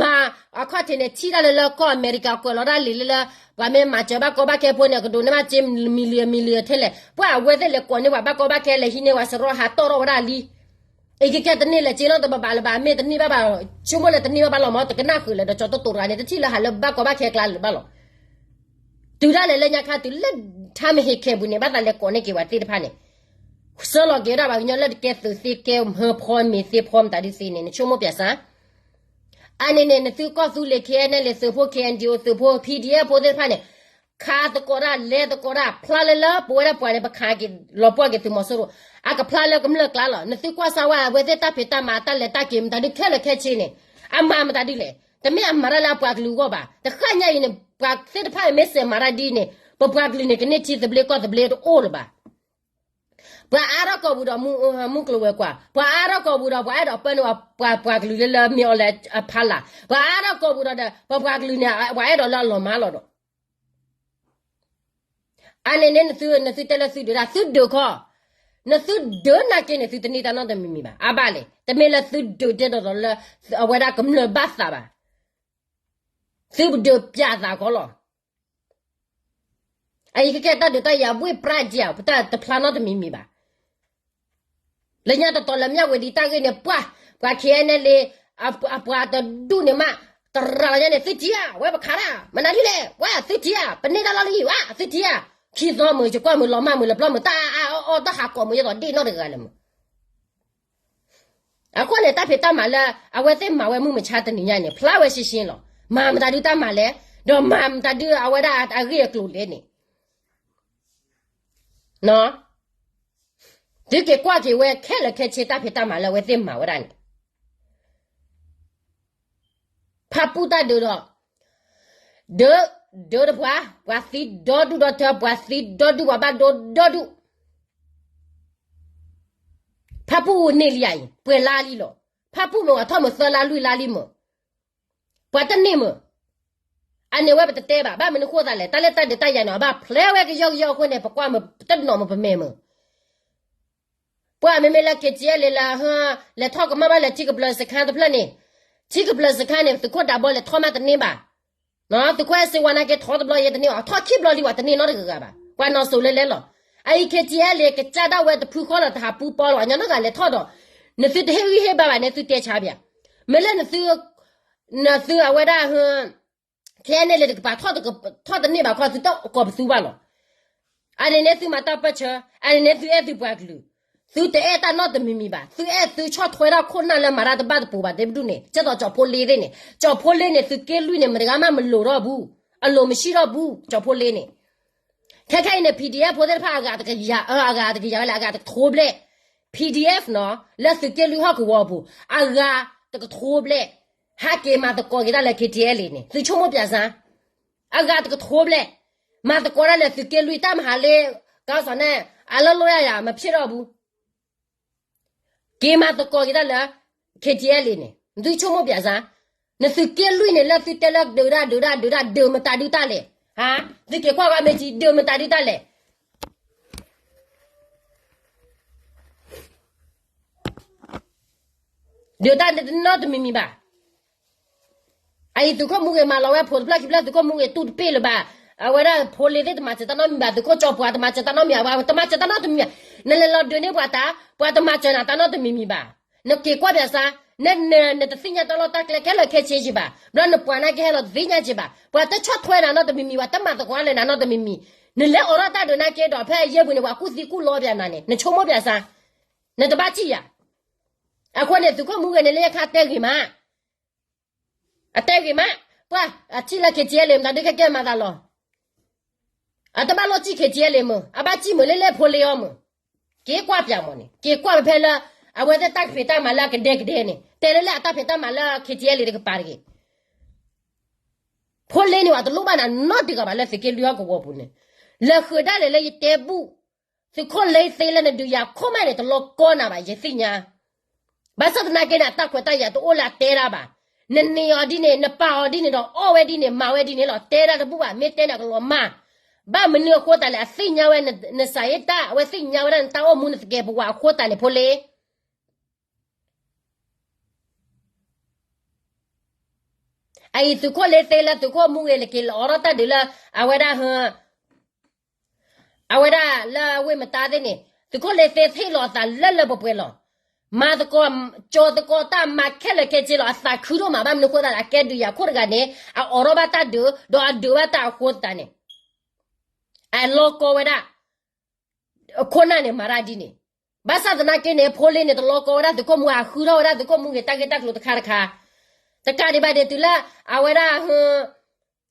မၤ အခီၣ်ထံးန့ၣ် ထံၣ်တၢ်လၢလၢကီၢ်အမဲရကၤကွဲးလီၤတၢ်လံာ်လၢလၢ ပှၤမ့ၢ်မၤစၢၤဘၣ်ကီဘၣ်ခဲဖိန့ၣ် ကဒိးန့ၢ်ဘၣ်စ့ million million ထဲလဲၣ် ပှၤအဝဲသ့ၣ်လဲၤကိးန့ၢ်ပှၤဘၣ်ကီဘၣ်ခဲ လဲၤဟံးန့ၢ်ပှၤစရီ ဟးတီၣ်ထီၣ်ဝဲဒၣ်လံ အံၤကကဲတန့ၢ်လၢၤစ့နီတဘၣ်ဘၣ်လၢၤဘၣ် မ့ၢ်တန့ၢ်ဘၣ်ဘၣ် ဆိကမိၣ်လၢတန့ၢ်ဘၣ်ဘၣ်လီၤမး တကနၣ်ဃုာ်လၢၤဒီး ကၠီၤတိတိာ်တဂၤန့ၣ် တထံၣ်လၢၤဟးလၢဘၣ်ကီဘၣ်ခဲအကျါလၢၤဘၣ်လီၤ တုၤဒၣ်လဲာ်လၢညါခါတုၤလၢ ထါမဟ့းခဲပူၤန့ၣ် ဘၣ်သးလဲၤကိးန့ၢ်က့ၤပှၤသ့ၣ်တဖၣ်န့ၣ် ဆှၢလီၤက့ၤဝဲဒၣ်ပှၤကညီလၢတကဲသုးသ့ကဲမၢဖီမ့ၤသ့ဖီမတၤဒုသ့န့ၣ် နဆိကမိၣ်ပၠးစၢ် အန့ၣ်န့ၣ် နသုကီၢ်သူလ့ၤ ခဲအံၤန့ၣ် လၢသုးဖိ ခဲအံၤ ဒီး သုးဖိ PDF ဖိသ့ၣ်တဖၣ်န့ၣ် ခးသကိးတၢ် လဲၤသကိးတၢ် ဖျါလၢလၢပဝဲဒၣ်ပှၤန့ၣ် ပခးက့ၤလီၤပှီၢ်က့ၤသုးမီၤစိရိၤ အကဖျါလၢကမျၢၢ်ကျါလီၤ. နသုကွၢ်စၢ်ဝဲ အဝဲသ့ၣ်တၢ်ဖံးတၢ်မၤ တၢ်လဲၤတၢ်က့ၤမတၤဒုခဲလၢာ်ခဲဆ့န့ၣ် အမၤမတၤဒုလဲၣ်. တမ့ၢ်အမၤတၢ်လၢအပှၤကလုာ်အဂီၢ်ဘၣ်. တဃၣ်ညါအံၤန့ၣ် ပှၤသ့ၣ်တဖၣ်အံၤမ့ၢ်စဲးမၤတၢ်ဒ်န့ၣ် ပပှၤကလုာ်န့ၣ် ကန့ၢ်ထံသဘျ့ကီၢ်သဘျ့တအိၣ်လၢၤဘၣ်. ပှၤအါထီၣ်ကိာ်ပူၤဒီးမူကျိၤဝဲၤကွာ်, ပှၤအါထီၣ်ကိာ်ပူၤဒီး ပှၤအဲၣ်ဒိးပၢနုာ်ပှၤကလုာ်လၢလၢမ့ၢ်အီၤလၢအဖီလာ်, ပှၤအါထီၣ်ကိာ်ပူၤဒီး ပှၤပှၤကလုာ်န့ၣ် ပှၤအဲၣ်ဒိးလၢအလီၤမၢ်လီၤဒီး အန့ၣ်န့ၣ် နသုတဲလၢသုဒုးတၢ် သုဒုးခီ, နသုဒုးနာ်က့န့ၣ် သုတန့ၢ်တၢ်နီတမံၤမံၤဘၣ်. အါဘၣ်လဲၣ်, တမ့ၢ်လၢသုဒုးတဲဒီးလၢ အဝဲဒၣ်ကမျၢၢ်ဘၣ်သးဘၣ်. သုဒုးပျးသးခီလီၤ. အအံၤခဲကဲတၢ်ဒုးတၢ်ယၤဘှ့ၣ်ပြးဒံးဧါ, ပတၢ်တဖျါနီတမံၤမံၤဘၣ်. လၢညါတတီၤလၢမၠၣ်ဝဲဒံးတၢ်ဂ့ၢ်န့ၣ် ပှၤ ပှၤ ခဲအံၤန့ၣ်လံ, အပှၤတဒူၣ်န့ၣ်မး, တရၤလီၤညါန့ၣ် သုထံၣ်ဧါ, ဝဲပခးတၢ် မနုၤဒ်လဲၣ်, ဝဲသုထံၣ်ဧါ, ပန့ၢ်တၢ်လီၢ်လၢဟံၣ်ဧါ, သုထံၣ်ဧါ, ခံသီမုာ် ယကွၢ်မုာ်လီၤမၢ်မုာ်လၢပျီမုာ် တၢ်အါအါအီအီတၢ်ဟးကိးမုာ် ယသိးဒ့ၣ်နီတဂၤလၢမုာ် အဃိန့ၣ် တၢ်ဖံးတၢ်မၤလၢ အဝဲသ့ၣ်မၤဝဲမုၢ်မဆါတနံၤညါန့ၣ် ဖျါဝဲရှင်းရှင်းလီၤ. မၤမတၤဒုတၢ်မၤလဲၣ်, ဒီးမၤမတၤဒုအဝဲဒၣ်အဂ့ၢ်အကျိၤလဲၣ်န့ၣ် သုက့ၤကွၢ်က့ၤဝဲခဲလၢာ်ခဲဆ့ တၢ်ဖံးတၢ်မၤလၢအဝဲသ့ၣ်မၤဝဲဒၣ်န့ၣ် ဖၣ်ပူၣ်တၢ်ဒုးဒီး ဒုး ဒုးတပှၤ ပှၤသံဒီဒူၣ်ဒီထၢ ပှၤသံဒီဒူၣ် ပှၤဘၣ်ဒိဒီဒူၣ် ဖၣ်ပူၣ်န့ၢ်လံဧါအံၤ ပှဲၤလါလံလီၤ. ဖၣ်ပူၣ်မ့ၢ်ဝဲထီၣ်မုာ်သၢလါလွံၢ်လါလံမုာ် ပှၤတန့ၢ်မုာ် အန့ၣ်ဝဲပတတဲဘၣ် ဘၣ်မနုၤဃိသးလဲၣ် တၢ်လၢတၢ်ဒုးတၢ်ယၤန့ၣ် အဘၣ်ဖျဲးဝဲကယီကယီအဃိန့ၣ် ပကွၢ်မုာ် ပတနီၣ်မုာ် ပမဲာ်မုာ် ပှၤမ့မ့ၢ်လၢ KTLA လၢ လဲၤထီၣ်ကမၣ်ဘၣ်လၢထံကပျၢၤစခါတဖျၢၣ်န့ၣ် ထံကပျၢၤစခါန့ၣ် သုးခိၣ်ဒးဘီလဲၤထီၣ်မးတန့ၢ်ဘၣ် သုးခိၣ်အဲၣ်စ့ဝါနာ်က့ထီၣ်တဘျီယဲတန့ၢ်အီၤ ထီၣ်ခံဘျီလံ ပှၤတန့ၢ်နီတဂၤဂၤဘၣ် ပှၤနီၢ်စိၤလဲလဲလီၤ. အအံၤ KTLA ကစၢ်ဒၣ်ဝဲတဖုဃီလီၤ တဟးပူပီလီၤ အညီနီတဂၤလဲၤထီၣ်ဒီး နသုတဟ့ၣ်ဂံၢ်ဟ့ၣ်ဘါဘၣ်န့ၣ် သုတဲဆါပၠး မ့ၢ်လၢနသု နသုအဝဲဒၣ် KNLA တကပၤ ထီၣ်တန့ၢ်ဘၣ်ခီ သုတကိးပသူဘၣ်လီၤ. အန့ၣ်န့ၣ်သုမၤတၢ်ပၢၢ်ဆၢ အန့ၣ်န့ၣ်သုအဲၣ်သုပှၤကလုာ် သုတအဲၣ်တၢ်နီတမံၤမံၤဘၣ် သုအဲၣ်သုဆီၣ်ထွဲတၢ်ခိၣ်နၢ်လၢမၤတၢ်တဘၣ်တပူၤဘၣ် ဒ်ပဒူၣ်န့ၣ် ကဲသိးကၠီၣ်ဖိလ့သ့ၣ်န့ၣ် ကၠီၣ်ဖိလ့န့ၣ် သုးက့လွံၢ်န့ၣ် မတဂၤမးမလိာ်ထီၣ်ဘူး အလိာ်မဆံၣ်ထီၣ်ဘူး ကၠီၣ်ဖိလ့န့ၣ် ခဲခဲအံၤန့ၣ် PDF ဖိသ့ၣ်တဖၣ်အဂၤတကယၤ အဂၤတကယၤဝဲလၢအဂၤတကထိဘျဲၣ် PDF နီၤ လၢသုးက့လွံၢ်ဟီၣ်ကဝီၤအပူၤ အဂၤတကထိဘျဲၣ် ဟးက့ၤမၤသကိးက့ၤတၢ်လၢ KTLA န့ၣ် သုဆိကမိၣ်ပၠးစၢ် အဂၤတကထိဘျဲၣ် မၤသကိးတၢ်လၢသုးက့လွံၢ်တၢ်မဟါလ့ ကီၢ်စီၤန့ၣ် အလီၢ်လီၢ်ယၤယၤ မဖျဲၣ်ထီၣ်ဘူး က့ၤမၤသကိးက့ၤတၢ်လၢ KTLA န့ၣ် သုဆိကမိၣ်ပၠးစၢ် နသုးက့လွံၢ်န့ၣ် လၢသုတဲလၢဒုးတၢ်ဒုးတၢ်ဒုးတၢ် ဒုးမတၤဒုးတၢ်လဲၣ် ဟါ သုက့ၤကွၢ်ကွၢ်မ့ၢ်ကံ ဒုးမတၤဒုးတၢ်လဲၣ် ဒုးတၢ်နီတမံၤမံၤဘၣ် အအံၤသုးခိၣ်မူဂ့ၤမၤလီၤဝဲဖိတဖျၢၣ်ခံဖျၢၣ် သုးခိၣ်မူဂ့ၤတူၢ်တပ့ၢ်လၢၤဘၣ်. အဝဲဒၣ်ဖိလ့သ့ၣ်တမၤစၢၤတၢ်နီတမံၤဘၣ်, သုးခိၣ်ကၠီပှၤတမၤစၢၤတၢ်နီတမံၤဘၣ်, တမၤစၢၤတၢ်နီတမံၤဘၣ်. နလဲၤလီၤဒုးန့ၢ်ပှၤတၢ်, ပှၤတမၤစၢၤနၤတၢ်နီတမံၤမံၤဘၣ်. နက့ၤကွၢ်ပၠးစၢ်, နတသ့ၣ်ညါတၢ်လီၢ်တၢ်ကျဲခဲလၢာ်ခဲဆ့ယံၤဘၣ်. ဘျီနပှၤနာ်က့ဟဲလီၤတသ့ၣ်ညါက့ၤဘၣ်. ပှၤတဆီၣ်ထွဲနၤနီတမံၤမံၤဘၣ်, တမၤသကိးလၢနၤနီတမံၤမံၤ. နလဲၤအိးထီၣ်တၢ်ဒုးနာ်က့ဒီး ဖဲအယဲၢ်ပူၤန့ၣ် ပှၤကူၣ်သံကူၣ်လီပၠးနၤန့ၣ် နဆိကမိၣ်ပၠးစၢ်, နတဘၣ်ထံၣ်ယၤ. အဃိန့ၣ် သုးခိၣ်မူဂ့ၤန့ၣ် လၢယခါတဲဂ့ၤမး အတဲဂ့ၤမး, ပှၤအထံၣ်လၢ KTLA မတၤဒုးခဲကဲမၤသးလီၤ. အတဘၣ်လိၣ်စံၣ် KTLA မုၢ်, အဘၣ်စံၣ်မုၢ်လၢလၢဖိလ့အီၤမုၢ်. က့ၤကွၢ်ပၠးမးန့ၣ်, က့ၤကွၢ်ဖဲလၢ အဝဲသ့ၣ်တၢ်ဖံးတၢ်မၤလၢအကဒဲကဒဲန့ၣ်, တဲလၢလၢအတၢ်ဖံးတၢ်မၤလၢ KTLA တကပၤတဂ့ၤ. ဖိလ့န့ၣ်ပှၤတလိၣ်ဘၣ်နၤနီတဂၤဘၣ်လၢသုးက့လွံၢ်ဟီၣ်ကဝီၤပူၤန့ၣ်, လၢဃုာ်ဒၣ်လဲာ်လၢယတဲဘူၣ်, သုးခိၣ်လ့သ့လၢနဒုးယၤခိၣ်မးန့ၣ် တလီၤကီနၤဘၣ် ယသ့ၣ်ညါ. ဘၣ်ဆၣ်သနာ်က့န့ၣ် အတၢ်ခွဲးတၢ်ယာ်တအိၣ်လၢအတဲတၢ်ဘၣ်. နန့ၢ်အီၤဒ်န့ၣ် နပာ်အီၤဒ်န့ၣ်ဒီး အီၣ်ဝဲဒ်န့ၣ် မၤဝဲဒ်န့ၣ်လီၤ. တဲတၢ်တဘူၣ်ဘၣ်, မ့ၢ်တဲန့ၣ်အကလီၤမၢ်. ဘၣ်မနုၤအဃိသတးလဲၣ်, အသ့ၣ်ညါဝဲနစးအ့တၢ်, အဝဲသ့ၣ်ညါဝဲဒၣ်နတၢ်အိၣ်မူနသကဲးပဝးအဃိသတးန့ၣ် ဖိလ့ အအံၤသုးခိၣ်လ့သ့လၢသုးခိၣ်မူဂ့ၤလၢက့ၤလီၤအိးထီၣ်တၢ်ဒုးလၢ အဝဲဒၣ်ဟ အဝဲဒၣ်လၢအဝ့ၢ်မတၤသ့ၣ်န့ၣ် သုးခိၣ်လ့သ့သ့ၣ်လီၤအသးလၢလၢပှဲၤပှဲၤလီၤ. မၤသကိး ကၠီၤသကိးတၢ်မၤခဲလၢာ်ခဲဆ့လီၤ. အသးခုဒိၣ်မး ဘၣ်မနုၤအဃိသတးလဲၣ်, အကဲဒုးယၤခိၣ်တဂၤန့ၣ် အအိးထီၣ်ဘၣ်တၢ်ဒုး ဒီးအဒုးဘၣ်တၢ်အဃိသတးန့ၣ် အလီၤကီဝဲဒၣ် အခိၣ်နၢ်န့ၣ် မၤတၢ်ဒ်န့ၣ်. ဘၣ်ဆၣ်သနာ်က့န့ၣ် ဖိလ့န့ၣ် တလီၤကီဝဲဒၣ်သုးခိၣ်မူဂ့ၤ, ဃုထီၣ်ဝဲဒၣ်သုးခိၣ်မူဂ့ၤတၢ်ဂ့ၢ်တၢ်ကျိၤတခါတခါ, တကးဒံးဘၣ်ဒ်တုၤလၢ အဝဲဒၣ်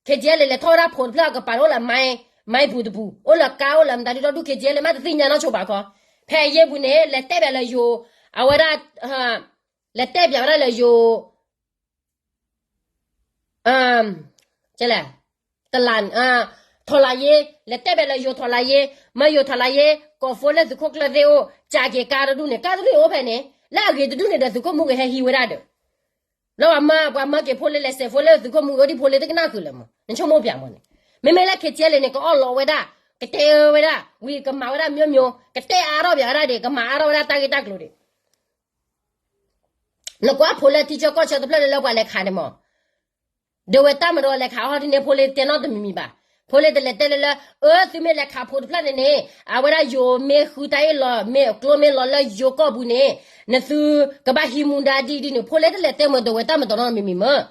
KTLA လဲၤထီၣ်ဝဲဒၣ်ဖိးတဖျၢၣ်အကပၤ အိၣ်လၢ မိုင်းပူၤတပူၤ, အိၣ်လၢကါ အိၣ်လၢမတၤဒုဒီဒူၣ် KTLA မးတသ့ၣ်ညါနီတဆိဘၣ်ခီ, ဖဲအယဲၢ်ပူၤန့ၣ် လဲၤတဲဘၣ်လၢယိၤ, အဝဲဒၣ် လဲၤတဲဘၣ်ဝဲဒၣ်လၢယိၤ ကဲလဲၣ်, တလၢ်, ထောက်လှမ်းရေး, လဲၤတဲဘၣ်လၢယိၤထောက်လှမ်းရေး, မၢယိၤထောက်လှမ်းရေး ကိးဖိလၢသုးခိၣ်ကျၢၢ်သ့ၣ်အိၣ်, ကးက့ၤကါတဒူၣ်န့ၣ်, ကါတဒူၣ်န့ၣ်အိၣ်ဖဲန့ၣ်, လၢအဂ့ၤတဒူၣ်န့ၣ်ဒီး သုးခိၣ်မူဂ့ၤဟဲဟံးဝဲဒၣ်ဒီး လၢပှၤမၢက့ၤဖိလ့လဲၤစဲးဖိလ့သုးခိၣ်မူဂ့ၤအိၣ်ဒံးဖိလ့တကနၣ်ဃုာ်လၢၤမး, နဆိကမိၣ်ပၠးမးန့ၣ်, မ့မ့ၢ်လၢ ခ့ကၠဲလ့န့ၣ် ကအီၣ်လီၤဝဲဒၣ်, ကတဲဝဲဒၣ်, ဝံၤကမၤဝဲဒၣ် မျိုးမျိုး, ကတဲအါထီၣ်ပၠးဝဲဒၣ်ဒံး, ကမၤအါထီၣ်ဝဲဒၣ်တၢ်ဂ့ၢ်တၢ်ကျိၤဒံး နကွၢ်ဖိလ့ထံဆၢကီၢ်ဆၢတဖျၢၣ်လၢလၢပှၤလဲၤခးန့ၣ်မး, ဒဝဲတၢ်မၤဒီးလဲၤခးဟီဒ်န့ၣ် ဖိလ့တဲနီတမံၤမံၤဘၣ်. ဖိလ့တလဲၤတဲလၢလၢ, အၢ သုမ့ၢ်လဲၤခးဖိတဖျၢၣ်န့ၣ်န့ၣ်, အဝဲဒၣ်ယိၤမ့ၢ်ဃုတၢ်အ့ၣ်လီၤ, မ့ၢ်ကျိမ့ၢ်လီၤလၢယိၤကီၢ်ပူၤန့ၣ်, နသုကဘၣ်ဟံးမူဒါဒ်ဒ်န့ၣ်, ဖိလ့တလဲၤတဲမ့ၢ်ဒဝဲတၢ်မၤဒီးနီတမံၤမံၤမး မ့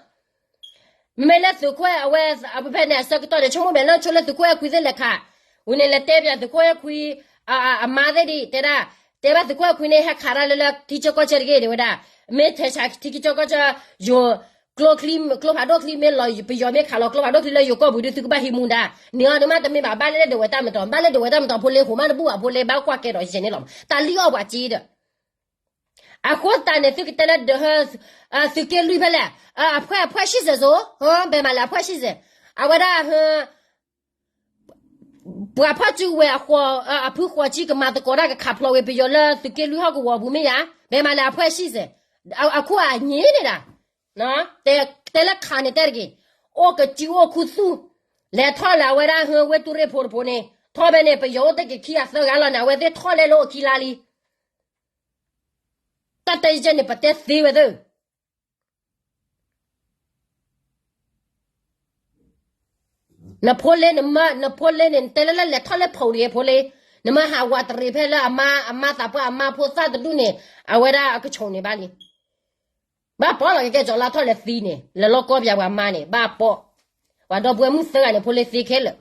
မ့ၢ်လၢသုးခိၣ်အဝဲ, အဖဲဖဲန့ၣ် အဆၢကတီၢ်န့ၣ် ဆိကမိၣ်မဲာ်လၢဆိလၢသုးခိၣ်အဲၣ်ခွံသ့ၣ်လဲၤခး, ဝံၤန့ၣ် လဲၤတဲပၠးသုးခိၣ်အဲၣ်ခွံ အမါသ့ၣ်ဒံး, တဲဒၣ်, တဲဘၣ်သုးခိၣ်အဲၣ်ခွံန့ၣ် ဟဲခးတၢ်လၢလၢထံဆၢကီၢ်ဆၢတဂ့ၤ တဲဝဲဒၣ်, မ့ၢ်ထဲဆးထံဆၢကီၢ်ဆၢ, ယိၤ, ကျိချံ, ကျိဖးဒိၣ်ချံမ့ၢ်လီၤ, ပယီၤမ့ၢ်ခးလီၤကျိဖးဒိၣ်ချံလၢယိၤကီၢ်ပူၤဒုး သုကဘၣ်ဟံးမူဒါ, န့ၣ်အီၤန့ၣ်မးတမ့ၢ်ဘၣ်, ဘၣ်လၢဒဝဲတၢ်မၤဒီး, ဘၣ်လၢဒဝဲတၢ်မၤဒီး ဖိလ့ဃိမးတဘူၣ်ဘၣ်, ဖိလ့ဘၣ်ကွၢ်ကဲဒီးယဲန့ၣ်လီၤ, တၢ်လံၣ်အီၣ်ပှၤစ့ဒီး အဃိသတးန့ၣ် သုကတဲလၢဒၢးဟၢ, သုးက့လွံၢ်ဖဲလဲၣ်, အဖှဲၣ်အဖှဲၣ်ဆံၣ်စဲးစိ, ဘဲမးလဲၣ်အဖှဲၣ်ဆံၣ်စဲး, အဝဲဒၣ်ဟၢ, ပှၤဖီၣ်စုကဝဲၤအဃိ, အဖုဃိးဆံကမၤသကိးတၢ် ကခးဖျိးဝဲပယီၤလၢသုးက့လွံၢ်ဟီၣ်ကဝီၤပူၤမ့ၢ်ယါ, ဘဲမးလဲၣ်အဖှဲၣ်ဆံၣ်စဲး, အခိၣ်အညံန့ၣ်ဒၣ်, တဲလၢခးန့ၣ်တဲတဂ့ၤ, အိၣ်ကစုအိၣ်ခူသူၣ်, လဲၤထီၣ်လၢအဝဲဒၣ်ဟၢဝ့ၢ်တူၢ်ရ့ၣ်ဖိတဖိန့ၣ်, ထီၣ်ဖဲန့ၣ် ပယီၤအိၣ်တ့ၢ်က့ၤခံဂၤသၢဂၤလီၤန့ၣ် အဝဲသ့ၣ်ထီၣ်လဲၤလၢအိၣ်ခံလါလံ တၢ်တဲယဲန့ၣ် ပတဲသ့ဝဲသ့ၣ်, နဖိလ့နမၢ, နဖိလ့န့ၣ် နတဲလၢလၢလဲၤထီၣ်လၢဖီးတဂ့ၤဖိလ့, နမၢဟးဝးတရံးဖဲလၢအမါ, အမါသးပှၢ်အမါဖိသၣ်တဒူၣ်န့ၣ်, အဝဲဒၣ်အကဆိးန့ၣ်ဘၣ်လံ, ဘၣ်ပီၣ်လီၤကကဲကၠီၤလါထီၣ်လဲၤသံန့ၣ် လဲၤလီၤကီပၠးပှၤမါန့ၣ် ဘၣ်ပီၣ်, ပှၤဒီပုၢ်ဝဲၢ်မုၣ်သၢဂၤန့ၣ် ဖိလ့သ့ခဲလၢာ်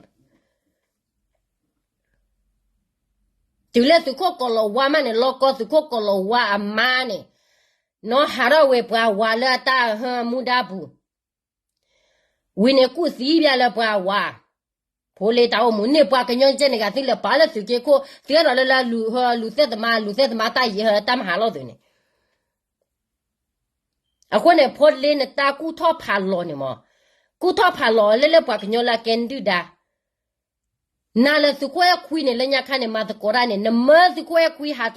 တုၤလၢသုးခိၣ်ကီၤလီၤဝါမးန့ၣ် လီၤကီသုးခိၣ်ကီၤလီၤဝါအမါန့ၣ်, နီၢ်ဟးထီၣ်ဝဲပှၤဝၤလၢအတၢ်ဟၢမူဒါပူၤ, ဝံၤန့ၣ်ကူၣ်သံဘၣ်လၢပှၤဝၤ, ဖိလ့တၢ်အိၣ်မူန့ၣ် ပှၤကညီကဲန့ၣ်ဂၤသ့ၣ်လဲၤပာ်လၢသုးက့ခိၣ် သ့ၣ်ဒီးလၢလၢ လူၤသဲၣ်သမါ လူၤသဲၣ်သမါတၢ်ယံၤဟၢတၢ်မၤဟးလီၢ်သုးန့ၣ် အဃိန့ၣ် ဖိလ့နတၢ်ကူၣ်ထီၣ်ဖးလီၤန့ၣ်မး, ကူၣ်ထီၣ်ဖးလီၤလၢလၢပှၤကညီလၢအကဲဒုၣ်ဒါ, နၤလၢသုးခိၣ်အဲၣ်ခွံန့ၣ် လၢညါခါန့ၣ် မၤသကိးတၢ်န့ၣ် နမၢသုးခိၣ်အဲၣ်ခွံဟး,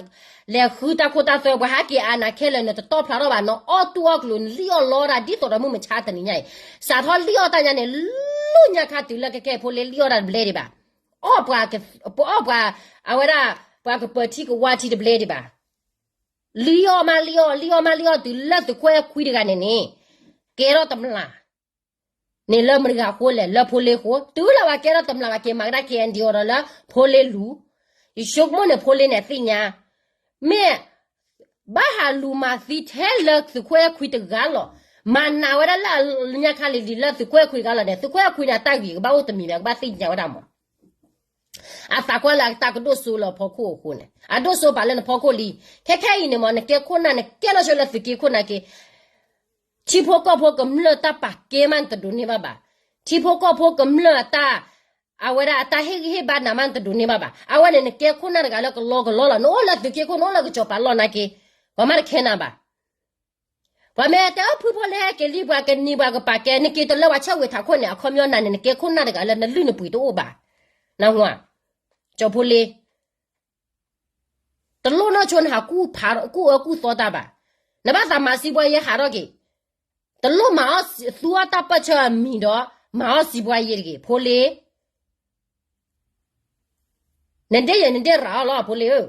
လဲၤဃုတၢ်ခိၣ်တၢ်သွဲ ပှၤဟးက့ၤအါနၤခဲလၢာ် နတတီၢ်ဖျါထီၣ်ဘၣ် နအီၣ်တူၢ်အီၣ်ကျိၤ နလံၣ်အီၣ်လီတၢ် ဒ်သိးဒီးမုၢ်မဆါတနံၤညါအံၤ, စးထီၣ်လံၣ်အီၣ်တၢ်ညါန့ၣ်, လၢညါခါတုၤလၢကကဲဖိလ့လံၣ်အီၣ်တၢ်တဘျဲဒံးဘၣ်, အီၣ်ပှၤ, ပအီၣ်ပှၤ, အဝဲဒၣ်, ပှၤကပၢၤထံကဝါထံတဘျဲဒံးဘၣ် လံၣ်အီၣ်မးလံၣ်အီၣ် လံၣ်အီၣ်မးလံၣ်အီၣ် တုၤလၢသုးခိၣ်အဲၣ်ခွံတဂၤန့ၣ်န့ၣ်, ကဲထီၣ်တမျၢ်, န့ၣ်လၢမတၤဂၤဃိလဲၣ် လၢဖိလ့ဃိ, တုၤလၢပှၤကဲထီၣ်တမျၢ် ပှၤက့ၤမၤကဒါ KNDO ဒီးလၢဖိလ့လူၤ, ယဆိကမိၣ်န့ၣ် ဖိလ့န့ၣ်သ့ၣ်ညါ, မ့ၢ်, ဘၣ်ဟးလူၤမၤသံထဲလၢသုးခိၣ်အဲၣ်ခွံတဂၤလီၤ, မၤနးဝဲဒၣ်လၢအညါခါလံၤလံၤလၢသုးခိၣ်အဲၣ်ခွံတဂၤလီၤန့ၣ် သုးခိၣ်အဲၣ်ခွံန့ၣ် အတၢ်ဂ့ၢ်ကဘၣ်အိၣ်တမံၤဘၣ် ကဘၣ်သ့ၣ်ညါဝဲဒၣ်မး အသးကွၢ်လၢအတၢ်ကဒိၣ်စိလၢအဖီခိၣ်အဃိန့ၣ် အဒိၣ်စိပာ်လၢနဖီခိၣ်လံ, ခဲခဲအံၤန့ၣ်မး နကဲခိၣ်နၢ် နကဲလီၤဆိလၢသုးက့ခိၣ်နၢ်က့ၤ, ထံဖိကီၢ်ဖိကမျၢၢ်တၢ်ပာ်ကဲမးနတဒိးန့ၢ်ဘၣ်ဘၣ်, ထံဖိကီၢ်ဖိကမျၢၢ်အတၢ်, အဝဲဒၣ်အတၢ်ဟ့ၣ်ဂံၢ်ဟ့ၣ်ဘါနၤမးနတဒိးန့ၢ်ဘၣ်ဘၣ်, အဝဲန့ၣ်နကဲခိၣ်နၢ်တဂၤလၢကလီကလီလီၤ နအိၣ်လၢသုးက့ခိၣ် နအိၣ်လၢကစီၤပၤလီၢ်နၢ်က့ၤ, ပှၤမးတခဲနၤဘၣ် ပှၤမ့ၢ်တဲအီၤဖုဖိလ့ဟဲက့ၤလံ ပှၤကနံၤပှၤကပာ်ကဲ နက့ၤတလၢပှၤဆၢဝံၤထးခိၣ်န့ၣ် အခီပညီနၤန့ၣ် နကဲခိၣ်နၢ်တဂၤလၢနလုၢ်နပှ့ၤတအိၣ်ဘၣ်, နၢ်ဟူဧါ, ကၠီဖိလ့ တလိၣ်နီၢ်ဆိနဟးကူၣ်ဖးကူၣ်အၢကူၣ်သီတၢ်ဘၣ်, နဘၣ်သးမၤစံးပှၤယဲဟးထီၣ်က့ၤ, တလိၣ်မၤအီၣ်သူအီၣ်တၢ်ပၢၢ်ဆၢအမံၤဒီး, မၤအီၣ်စံးပှၤယဲတဂ့ၤ ဖိလ့ နဒ့ယဲနဒ့ရၤအီၤလီၤ ဖိလ့ဧၢ,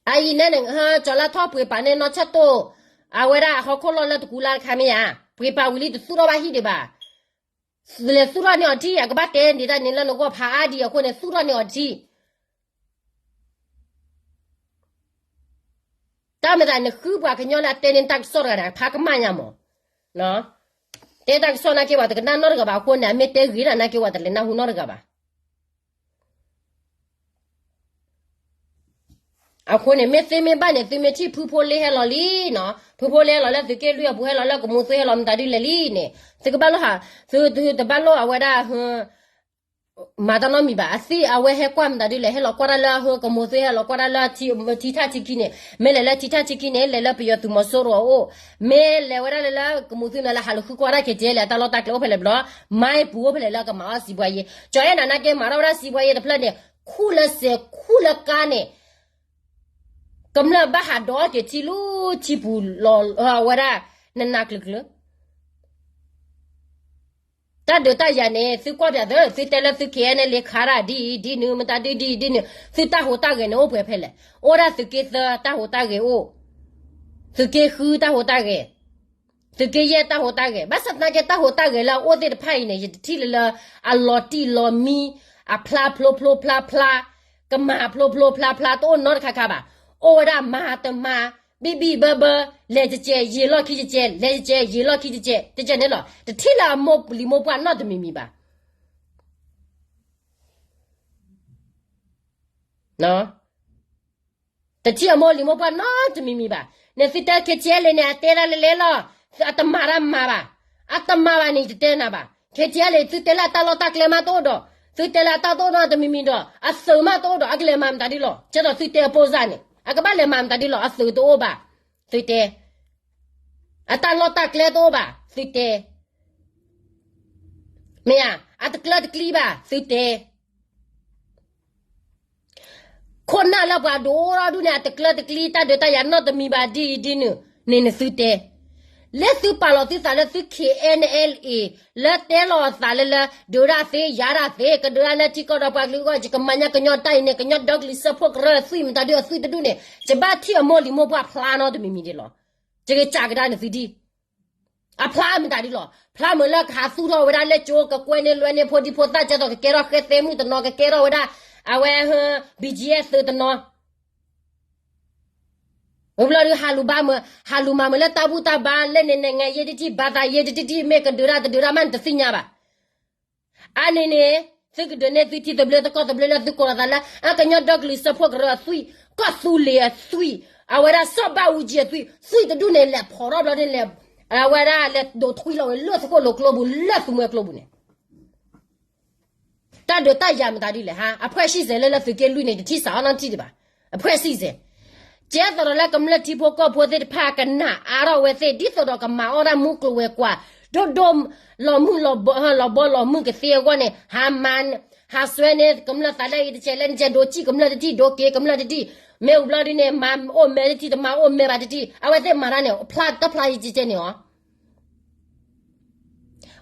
အအံၤန့ၣ် ကၠီၤလါထီၣ်ပှ့ၤပာ်န့ၢ်နီၢ်ဆၢၣ်တိၣ်, အဝဲဒၣ်အဟီၣ်ခိၣ်လီၢ်လၢတကူလါတခါမ့ၢ်ဧါ, ပှ့ၤပာ်ဝံၤလံတသူၣ်ထီၣ်ဘၣ်ဟံၣ်ဒံးဘၣ် လဲၤသူၣ်ထီၣ်န့ၢ်အီၤထံၣ် အကဘၣ်တဲန့ၢ်တၢ်န့ၣ်လၢနဂီၢ်ဖးအါဒံးအဃိန့ၣ် သူၣ်ထီၣ်န့ၢ်အီၤထံၣ်, တၢ်မၤသးနဃုပှၤကညီလၢအတဲန့ၢ်တၢ်ကစီၣ်တဂၤဒီး ဖးကမၣ်ညါမး, တဲတၢ်ကစီၣ်နာ်က့ၤပှၤတကနၣ်နီတဂၤဘၣ်အဃိန့ၣ် အမ့ၢ်တဲဂ့ၤဒၣ်နာ်က့ၤပှၤတလဲၤနၢ်ဟူနီတဂၤဘၣ် အဃိန့ၣ် မ့ၢ်သုမ့ၢ်ဘၣ်န့ၣ် သုမ့ၢ်ထံၣ်ဖုဖိလ့ဟဲလီၤလံနီၤ, ဖုဖိလ့ဟဲလီၤလၢသုးက့လွံၢ်အပူၤ ဟဲလီၤလၢကမူၤသုဟဲလီၤမတၤဒ်လဲၣ်လံန့ၣ် သုကဘၣ်လိၣ်ဟး, သုတဘၣ်လိၣ်အဝဲဒၣ်ဟၢ မၤတၢ်နီတမံၤဘၣ်. အသ့ၣ်အဝဲဟဲကွၢ်မတၤဒ်လဲၣ်, ဟဲလီၤကွၢ်တၢ်လၢအဟၢကမိၢ်သ့, ဟဲလီၤကွၢ်တၢ်လၢထံထၣ်ထံခံန့ၣ်, မ့ၢ်လဲၤလၢထံထၣ်ထံခံန့ၣ် လဲၤလၢပယီၤသုးမီၤစိရိၤအအိၣ်, မ့ၢ်လဲၤဝဲဒၣ်လၢကမိၢ်သ့န့ၣ် လၢဟးလူၤဃုကွၢ်တၢ် ခဲကဲလဲၣ် အတၢ်လီၢ်တၢ်ကျဲအိၣ်ဖဲလဲၣ်ဘျီ, မါအံၤပူၤအိၣ်ဖဲလဲၣ်လၢကမၤအီၣ်စံးဘှါယ့, ကၠီၤအဲၣ်နၤနာ်က့ မၤထီၣ်ဝဲဒၣ်စံးဘှါယ့တဖျၢၣ်န့ၣ် ခူၣ်လၢစဲးခူၣ်လၢကါန့ၣ် ကမျၢၢ်ဘၣ်ဟးဒိးအီၣ်က့ၤထံလူၤထံပူၤလီၤဝဲဒၣ် နနးကျုာ်ကျုာ်. တၢ်ဒုးတၢ်ယၤန့ၣ် သုကွၢ်ပၠးသၢ, သုတဲလၢသု ခဲအံၤန့ၣ် လ့ခါရၣ်ဒ်အံၤဒ်နုၤ မတၤဒ်ဒ်အံၤဒ်နုၤ, သုတၢ်ဟူးတၢ်ဂဲၤန့ၣ်အိၣ်ပှဲၤဖဲလဲၣ်. အိၣ်ဒၣ်သုးက့သၢတၢ်ဟူးတၢ်ဂဲၤအိၣ်, သုးက့ဃုတၢ်ဟူးတၢ်ဂဲၤ, သုးက့ယဲၢ်တၢ်ဟူးတၢ်ဂဲၤ, ဘၣ်ဆၣ်သနာ်က့တၢ်ဟူးတၢ်ဂဲၤလၢအအိၣ်သ့ၣ်တဖၣ်အံၤန့ၣ် ယတထံၣ်လၢလၢ အလီၤတံၢ်လီၤမံ, အဖျါဖျိဖျိဖျါဖျါ, ကမၤဖျိဖျိဖျါဖျါတအိၣ်နီတခါခါဘၣ်. အိၣ်ဝဲဒၣ်မၤတမၤ, ဘံၣ်ဘံၣ်ဘၢဘၢ, လဲၤကကဲးယံာ်လီၢ်ခံကကဲး, လဲၤကကဲးယံာ်လီၢ်ခံကကဲး, တကဲးန့ၣ်လီၤ. တထံၣ်လၢအမိၢ်လံၤမိၢ်ပှၢ်နီတမံၤမံၤဘၣ်. တထံၣ်အမိၢ်လံၤမိၢ်ပှၢ်နီတမံၤမံၤဘၣ်. န့ၣ်သုတဲ ခဲကဲးလဲၣ်န့ၣ် အတဲဒၣ်လဲၤလဲၤလီၤ, အတမၤတၢ်မၤဘၣ်, အတမၤဘၣ်န့ၣ် ယတတဲနၤဘၣ်. ခဲကဲးလဲၣ် သုတဲလၢအတၢ်လီၢ်တၢ်ကျဲမးတအိၣ်ဒီး, သုတဲလၢအတၢ်တအိၣ်နီတမံၤမံၤဒီး အသုးမးတအိၣ်ဒီး အကလဲၤမၤမတၤဒ်လီၤ. ကဲသိးသုတဲအပိၢ်စၢ်န့ၣ် အကဘၣ်လဲၤမၤမတၤဒ်လီၤ. အသုးတအိၣ်ဘၣ်, သုတဲ, အတၢ်လီၢ်တၢ်ကျဲတအိၣ်ဘၣ်, သုတဲ မ့ၢ်ဧါ, အတကျၢၤတကျံဘၣ်, သုတဲ. ခိၣ်နၢ်လၢပှၤဒိၣ်ထီၣ်ဒူၣ်န့ၣ် အတကျၢၤတကျံ တၢ်ဒုးတၢ်ယၤနီတမံၤဘၣ် ဒ်အံၤဒ်နုၤ, န့ၣ်န့ၣ်သုတဲ. လၢသုပာ်လီၤသုသးလၢသု ခဲအံၤန့ၣ် လၢတဲလီၤအသးလၢလၢ ဒုးတၢ်သ့ ယၤတၢ်သ့ ကဒုးတၢ်လၢထံကီၢ်ဒီးပှၤကလုာ်အဂီၢ် ယကမၤညါကညီတၢ်အံၤန့ၣ် ကညီဒီကလုာ်စၢဖှိၣ်ကရၢအသွံၣ် မတၤဒုးအသွံၣ်တဒူၣ်န့ၣ် ယဘၣ်ထံၣ်အမိၢ်လံၤမိၢ်ပှၢ်ဖျါနီတမံၤမံၤဒ်လီၤ. ယကစၢ်ကဒါန့ၣ်သုဒ် အဖျါမတၤဒ်လီၤ. ဖျါမ့ၢ်လၢကဟးသူၣ်ထီၣ်ဝဲဒၣ်လၢကၠိ ကကွဲန့ၢ်လွဲန့ၢ်ဖိဒံဖိသၣ် ကဲသိးကကဲထီၣ်ဃဲသဲမုၣ်တနီၤ ကကဲထီၣ်ဝဲဒၣ် အဝဲ ဘံၣ်ကၠံအဲၣ်သုးတနီၤ ဝံၤဘျီဒုး ဟးလူၤဘါမုာ် ဟးလူၤမၤမုာ်လၢတၢ်ဘူၣ်တၢ်ဘါ လၢန့ၣ်နိုင်ငံရေးတထံၣ် ဘာသာရေးတထံၣ် မ့ၢ်ကဒုးတၢ်တဒုးတၢ်မး နတသ့ၣ်ညါဘၣ်. အါန့ၣ်န့ၣ် သုကဒုးန့ၢ်သုထံသဘျ့သကိးသဘျ့လၢသုကိးလီၤသးလၢ အကညီဒီကလုာ်စၢဖှိၣ်ကရၢအသွံၣ် ကီၢ်သူလ့ၤအသွံၣ် အဝဲဒၣ်စီၤဘၣ်အူကၠံအသွံၣ် သွံၣ်တဒူၣ်န့ၣ် လဲၤဖီၣ်ထီၣ်ဘျီန့ၣ်လဲၤ အဝဲဒၣ်လဲၤဒိးထွံလီၤဝဲလၢသုးခိၣ်လိၤကျိပူၤ လၢသုးမွဲကျိပူၤန့ၣ် တၢ်ဒုးတၢ်ယၤမတၤဒ်လဲၣ်ဟါ အဖှဲၣ်ဆံၣ်စဲးလၢလၢသုးက့လွံၢ်န့ၣ် တထံၣ်စးအီၣ်နီတထံၣ်ဒံးဘၣ် အဖှဲၣ်ဆံၣ်စဲး ကဲသိးဒီးလၢကမျၢၢ်ထံဖိကီၢ်ဖိသ့ၣ်တဖၣ်ကနၣ်အါထီၣ်ဝဲသ့ၣ် ဒ်သိးဒီးကမၤအီၣ်တၢ်မူကျိၤဝဲၤကွာ် ဒိၣ်ဒိၣ် လီၤမုၢ်လီၤဘီ လီၤဘီလီၤမုၢ်ကသ့အဂီၢ်န့ၣ် ဟးမၤ ဟးစွဲန့ၢ်ကမျၢၢ်သးလၢအံၤတကဲးလၢနကဲး ဒိးစံၣ်ကမျၢၢ်တထံၣ် ဒိးက့ၤကမျၢၢ်တထံၣ် မ့ၢ်ဝံၤဘျီဒ်န့ၣ် မၤအိၣ်မဲာ်တထံၣ် တမၤအိၣ်မဲာ်ဘၣ်တထံၣ် အဝဲသ့ၣ်မၤတၢ်န့ၣ် ဖျါတၢ်ဖျါယံာ်ကဲန့ၣ်အီၤ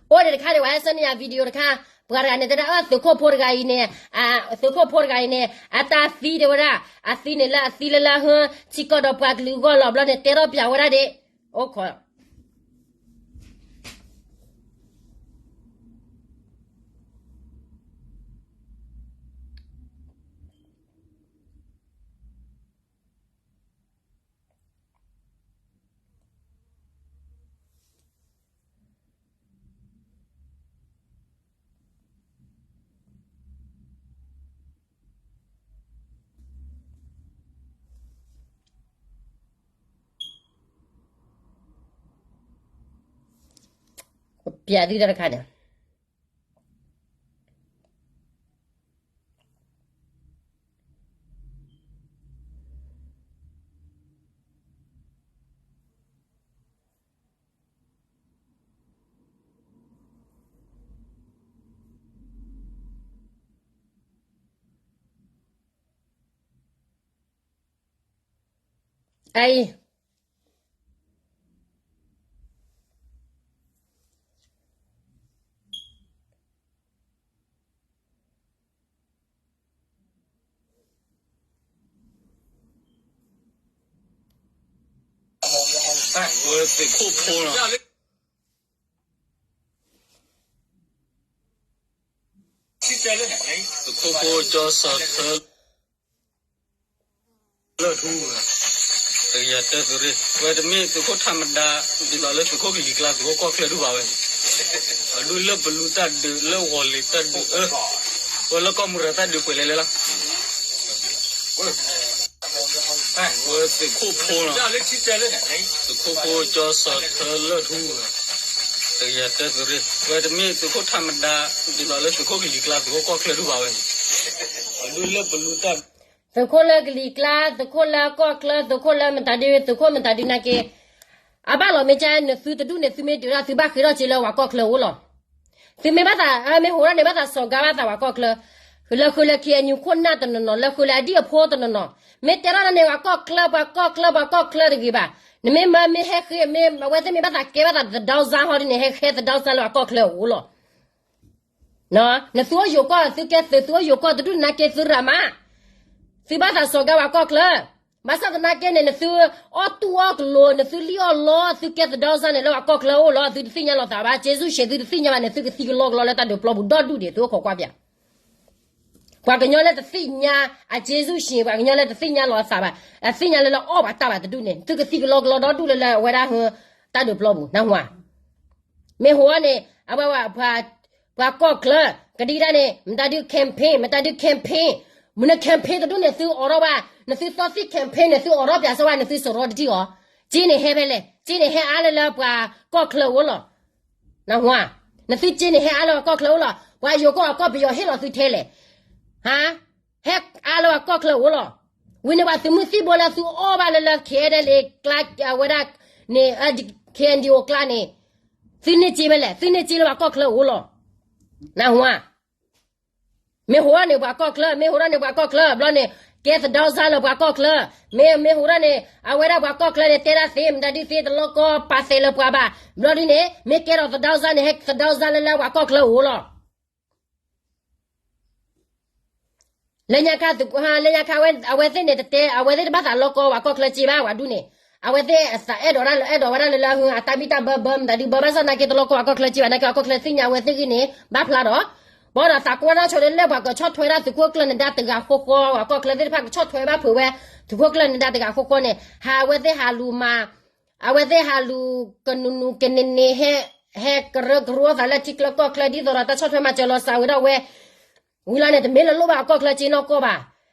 အိၣ်ဒံးတခါန့ၣ် ပှၤဟဲဆှၢန့ၢ်ယၤ video တခါ ပှၤတဂၤန့ၣ်တဲဒၣ် အၢ သုးခိၣ်ဖိတဂၤအံၤန့ၣ် သုးခိၣ်ဖိတဂၤအံၤန့ၣ် အတၢ်သံတဲဝဲဒၣ် အသံန့ၣ်လၢအသံလၢလၢဟၢ ထံကီၢ်ဒီးပှၤကလုာ်အဂီၢ်လီၤဘျီန့ၣ် တဲထီၣ်ပၠးဝဲဒၣ်ဒံး အိၣ်ခိး ပျးသုတၢ်တခါန့ၣ် အံၤ ဝဲသုးခိၣ်ဖိလီၤ သုးခိၣ်ဖိကၠီစီၤထၢ လၢၢ်ထူ တကယၤတၢသုးရ့ၣ် ဝဲတမ့ၢ်သုးခိၣ်ထးမဒါ ဒ်သိးလၢသုးခိၣ်ကလံၤကျါ သုးခိၣ်ကီၢ်ချၢဒူၣ်ဘၣ်ဝဲ အဒူၣ်လၢပလူတၢ်ဒုး လၢဂီၤလ့ၤတၢ်ဒုးအၢ ဝဲလၢကီၢ်မူရၤတၢ်ဒုးပှဲၤလဲၣ်လဲၣ်လီၤ ဝဲသုးခိၣ်ဖိလီၤ သုးခိၣ်ဖိကၠီစီၤထၢလၢၢ်ထူ တကယၤတၢသုးရ့ၣ် ဝဲတမ့ၢ်သုးခိၣ်ထးမဒါ ဒ်သိးလၢသုးခိၣ်ကလံၤကျါ သုးခိၣ်ကီၢ်ချၢဒုးဘၣ်ဝဲန့ၣ် အဒုးလၢပလူတၢ် သုးခိၣ်လၢကလံၤကျါ သုးခိၣ်လၢကီၢ်ချၢ သုးခိၣ်လၢမတၤဒု သုးခိၣ်မတၤဒုနာ်က့ အဘၣ်လီၤမ့ၢ်ကဲ နသုတဒူၣ်န့ၣ် သုမ့ၢ်ဒုးဒၣ် သုဘၣ်ဃ့ထီၣ်က့ၤလၢပှၤကီၢ်ချၢအအိၣ်လီၤ. သုမ့ၢ်ဘၣ်သး မ့ၢ်ဟိးထီၣ်န့ၣ် ဘၣ်သးစီၤကါဘၣ်သးပှၤကီၢ်ချၢ လၢဃုလၢခံအညူခိၣ်နၢ်တနီၤနီၤ လၢဃုလၢအဒံၣ်အဖိတနီၤနီၤ မ့ၢ်တဲထီၣ်န့ၣ် ပှၤကီၢ်ချၢ ပှၤကီၢ်ချၢ ပှၤကီၢ်ချၢတဂ့ၤဘၣ်. နမ့ၢ်မၤမ့ၢ်ဟဲဃ့ မ့ၢ်အဝဲသ့ၣ်မ့ၢ်ဘၣ်သးကဲဘၣ်သး သဒီစါဟီဒ်န့ၣ် ဟဲဃ့သဒီစါလၢပှၤကီၢ်ချၢအအိၣ်လီၤ. နသုအိၣ်ယိၤကီၢ် သုကဲသုး သုအိၣ်ယိၤကီၢ်တဒူၣ်နာ်က့ သုရၣ်မး သုဘၣ်သးစီၤကါပှၤကီၢ်ချၢ ဘၣ်ဆၣ်သနာ်က့န့ၣ် နသုအီၣ်တူၢ်အီၣ်ကလိၤ နသုလံၣ်အီၣ်လီ သုကဲသဒီစါန့ၣ် လၢပှၤကီၢ်ချၢအအိၣ်လီၤ. သုတသ့ၣ်ညါလီၤသးဘၣ် က့စူၣ်ရှ့ သုတသ့ၣ်ညါဘၣ်န့ၣ် သုကသံကလီကလီလၢတၢ်ဒုးပျီပူၤဒီဒူၣ်ဒံး သုအိၣ်ခိးကွၢ်ပၠး ပှၤကညီလၢတသ့ၣ်ညါ အက့စူၣ်ရှ့ ပှၤကညီလၢတသ့ၣ်ညါလီၤသးဘၣ် အသ့ၣ်ညါလၢလၢအီၣ်ဘၣ်တၢ်ဘၣ်တဒူၣ်န့ၣ် သုကသံကလီကလီဒီဒူၣ်လၢလၢအဝဲဒၣ် တၢ်ဒုးပျီပူၤ နၢ်ဟူဧါ. မ့ၢ်ဟိးန့ၣ် အဝဲ ပှၤကီၢ်ချၢ ကဒံဒၣ်န့ၣ် မတၤဒုး campaign မတၤဒုး campaign မန campaign တဒူၣ်န့ၣ် သုအိးထီၣ်ဘၣ် နသုသီသံၣ် campaign န့ၣ် သုအိးထီၣ်ပၠးစၢၤဝဲ နသုစရီတထံၣ်အီၤ က့န့ၣ်ဟဲဖဲလဲၣ် က့န့ၣ်ဟဲအါလၢလၢပှၤကီၢ်ချၢအအိၣ်လီၤ. နၢ်ဟူဧါ. နသုက့န့ၣ်ဟဲအါလၢပှၤကီၢ်ချၢအအိၣ်လီၤ. ပှၤယိၤကီၢ်အကီၢ်ပယီၤဟ့ၣ်လီၤသုထဲလဲၣ် ဟါ ဟဲအါလၢပှၤကီၢ်ချၢအအိၣ်လီၤ. ဝံၤန့ၣ်ပှၤသုးမုၢ်သံၣ်ဘိလၢသုအီၣ်ဘၣ်လၢလၢ K N L A ကျါ အဝဲဒၣ်န့ၣ် K N D O ကျါန့ၣ် သုန့ၢ်က့ဖဲလဲၣ် သုန့ၢ်က့လၢပှၤကီၢ်ချၢအအိၣ်လီၤ. နၢ်ဟူဧါ. မ့ၢ်ဟိးထီၣ်န့ၣ်ပှၤကီၢ်ချၢ မ့ၢ်ဟိးထီၣ်န့ၣ်ပှၤကီၢ်ချၢ ဘျီန့ၣ် ကဲသဒီစါလၢပှၤကီၢ်ချၢ မ့ၢ် မ့ၢ်ဟိးထီၣ်န့ၣ် အဝဲဒၣ်ပှၤကီၢ်ချၢန့ၣ် တဲဒၣ်သ့ မတၤဒုးသ့တလီကီပာ်သဲးလၢပှၤဘၣ် ဘျီဒုးန့ၣ် မ့ၢ်ကဲထီၣ်သဒီစါန့ၣ် ဟဲသဒီစါလၢလၢပှၤကီၢ်ချၢအအိၣ်လီၤ. လၢညါခါ လၢညါခါ အဝဲသ့ၣ်န့ၣ်တတဲ အဝဲသ့ၣ်တဘၣ်သးလီကီပှၤကီၢ်ချၢစ့ဘၣ် ပှၤဒူၣ်န့ၣ် အဝဲသ့ၣ်အသးအဲၣ်ဒိးဒၣ်လၢ အဲၣ်ဒိးဝဲဒၣ်လၢလၢ အတၢ်ဘံၣ်တၢ်ဘၢဘၢ မတၤဒုးဘၢ ဘၣ်ဆၣ်သနာ်က့တလီကီပှၤကီၢ်ချၢစ့ဘၣ် နာ်က့ပှၤကီၢ်ချၢသ့ၣ်ညါဝဲသ့ၣ်ဂ့ၢ်န့ၣ် ဘၣ်ဖျါဒီး ဘၣ်ဒီးသးကွၢ်နီၣ်ဆိဒ်လၢပှၤကဆီၣ်ထွဲဒၣ်သုးခိၣ်ကျၢၢ်နဒါတဂၤဃီဃီ ပှၤကီၢ်ချၢသ့ၣ်တဖၣ်ကဆီၣ်ထွဲဘၣ်ဖုးဝဲ သုးခိၣ်ကျၢၢ်နဒါတဂၤဃီဃီန့ၣ် ဟးအဝဲသ့ၣ်ဟးလူၤမၤ အဝဲသ့ၣ်ဟးလူၤကနူၤနူၤကန့ၣ်န့ၣ် ဟဲကရၢကရိသးလၢထံချၢကီၢ်ချၢ ဒ်သိးဒီးတၢ်ဆီၣ်ထွဲမၤစၢၤလီၤစၢ်ဝဲဒၣ်ဝဲ ဝံၤလီၤန့ၣ် တမ့ၢ်လၢလိၣ်ဘၣ်ပှၤကီၢ်ချၢစ့နီၢ်ကီၢ်ဘၣ်.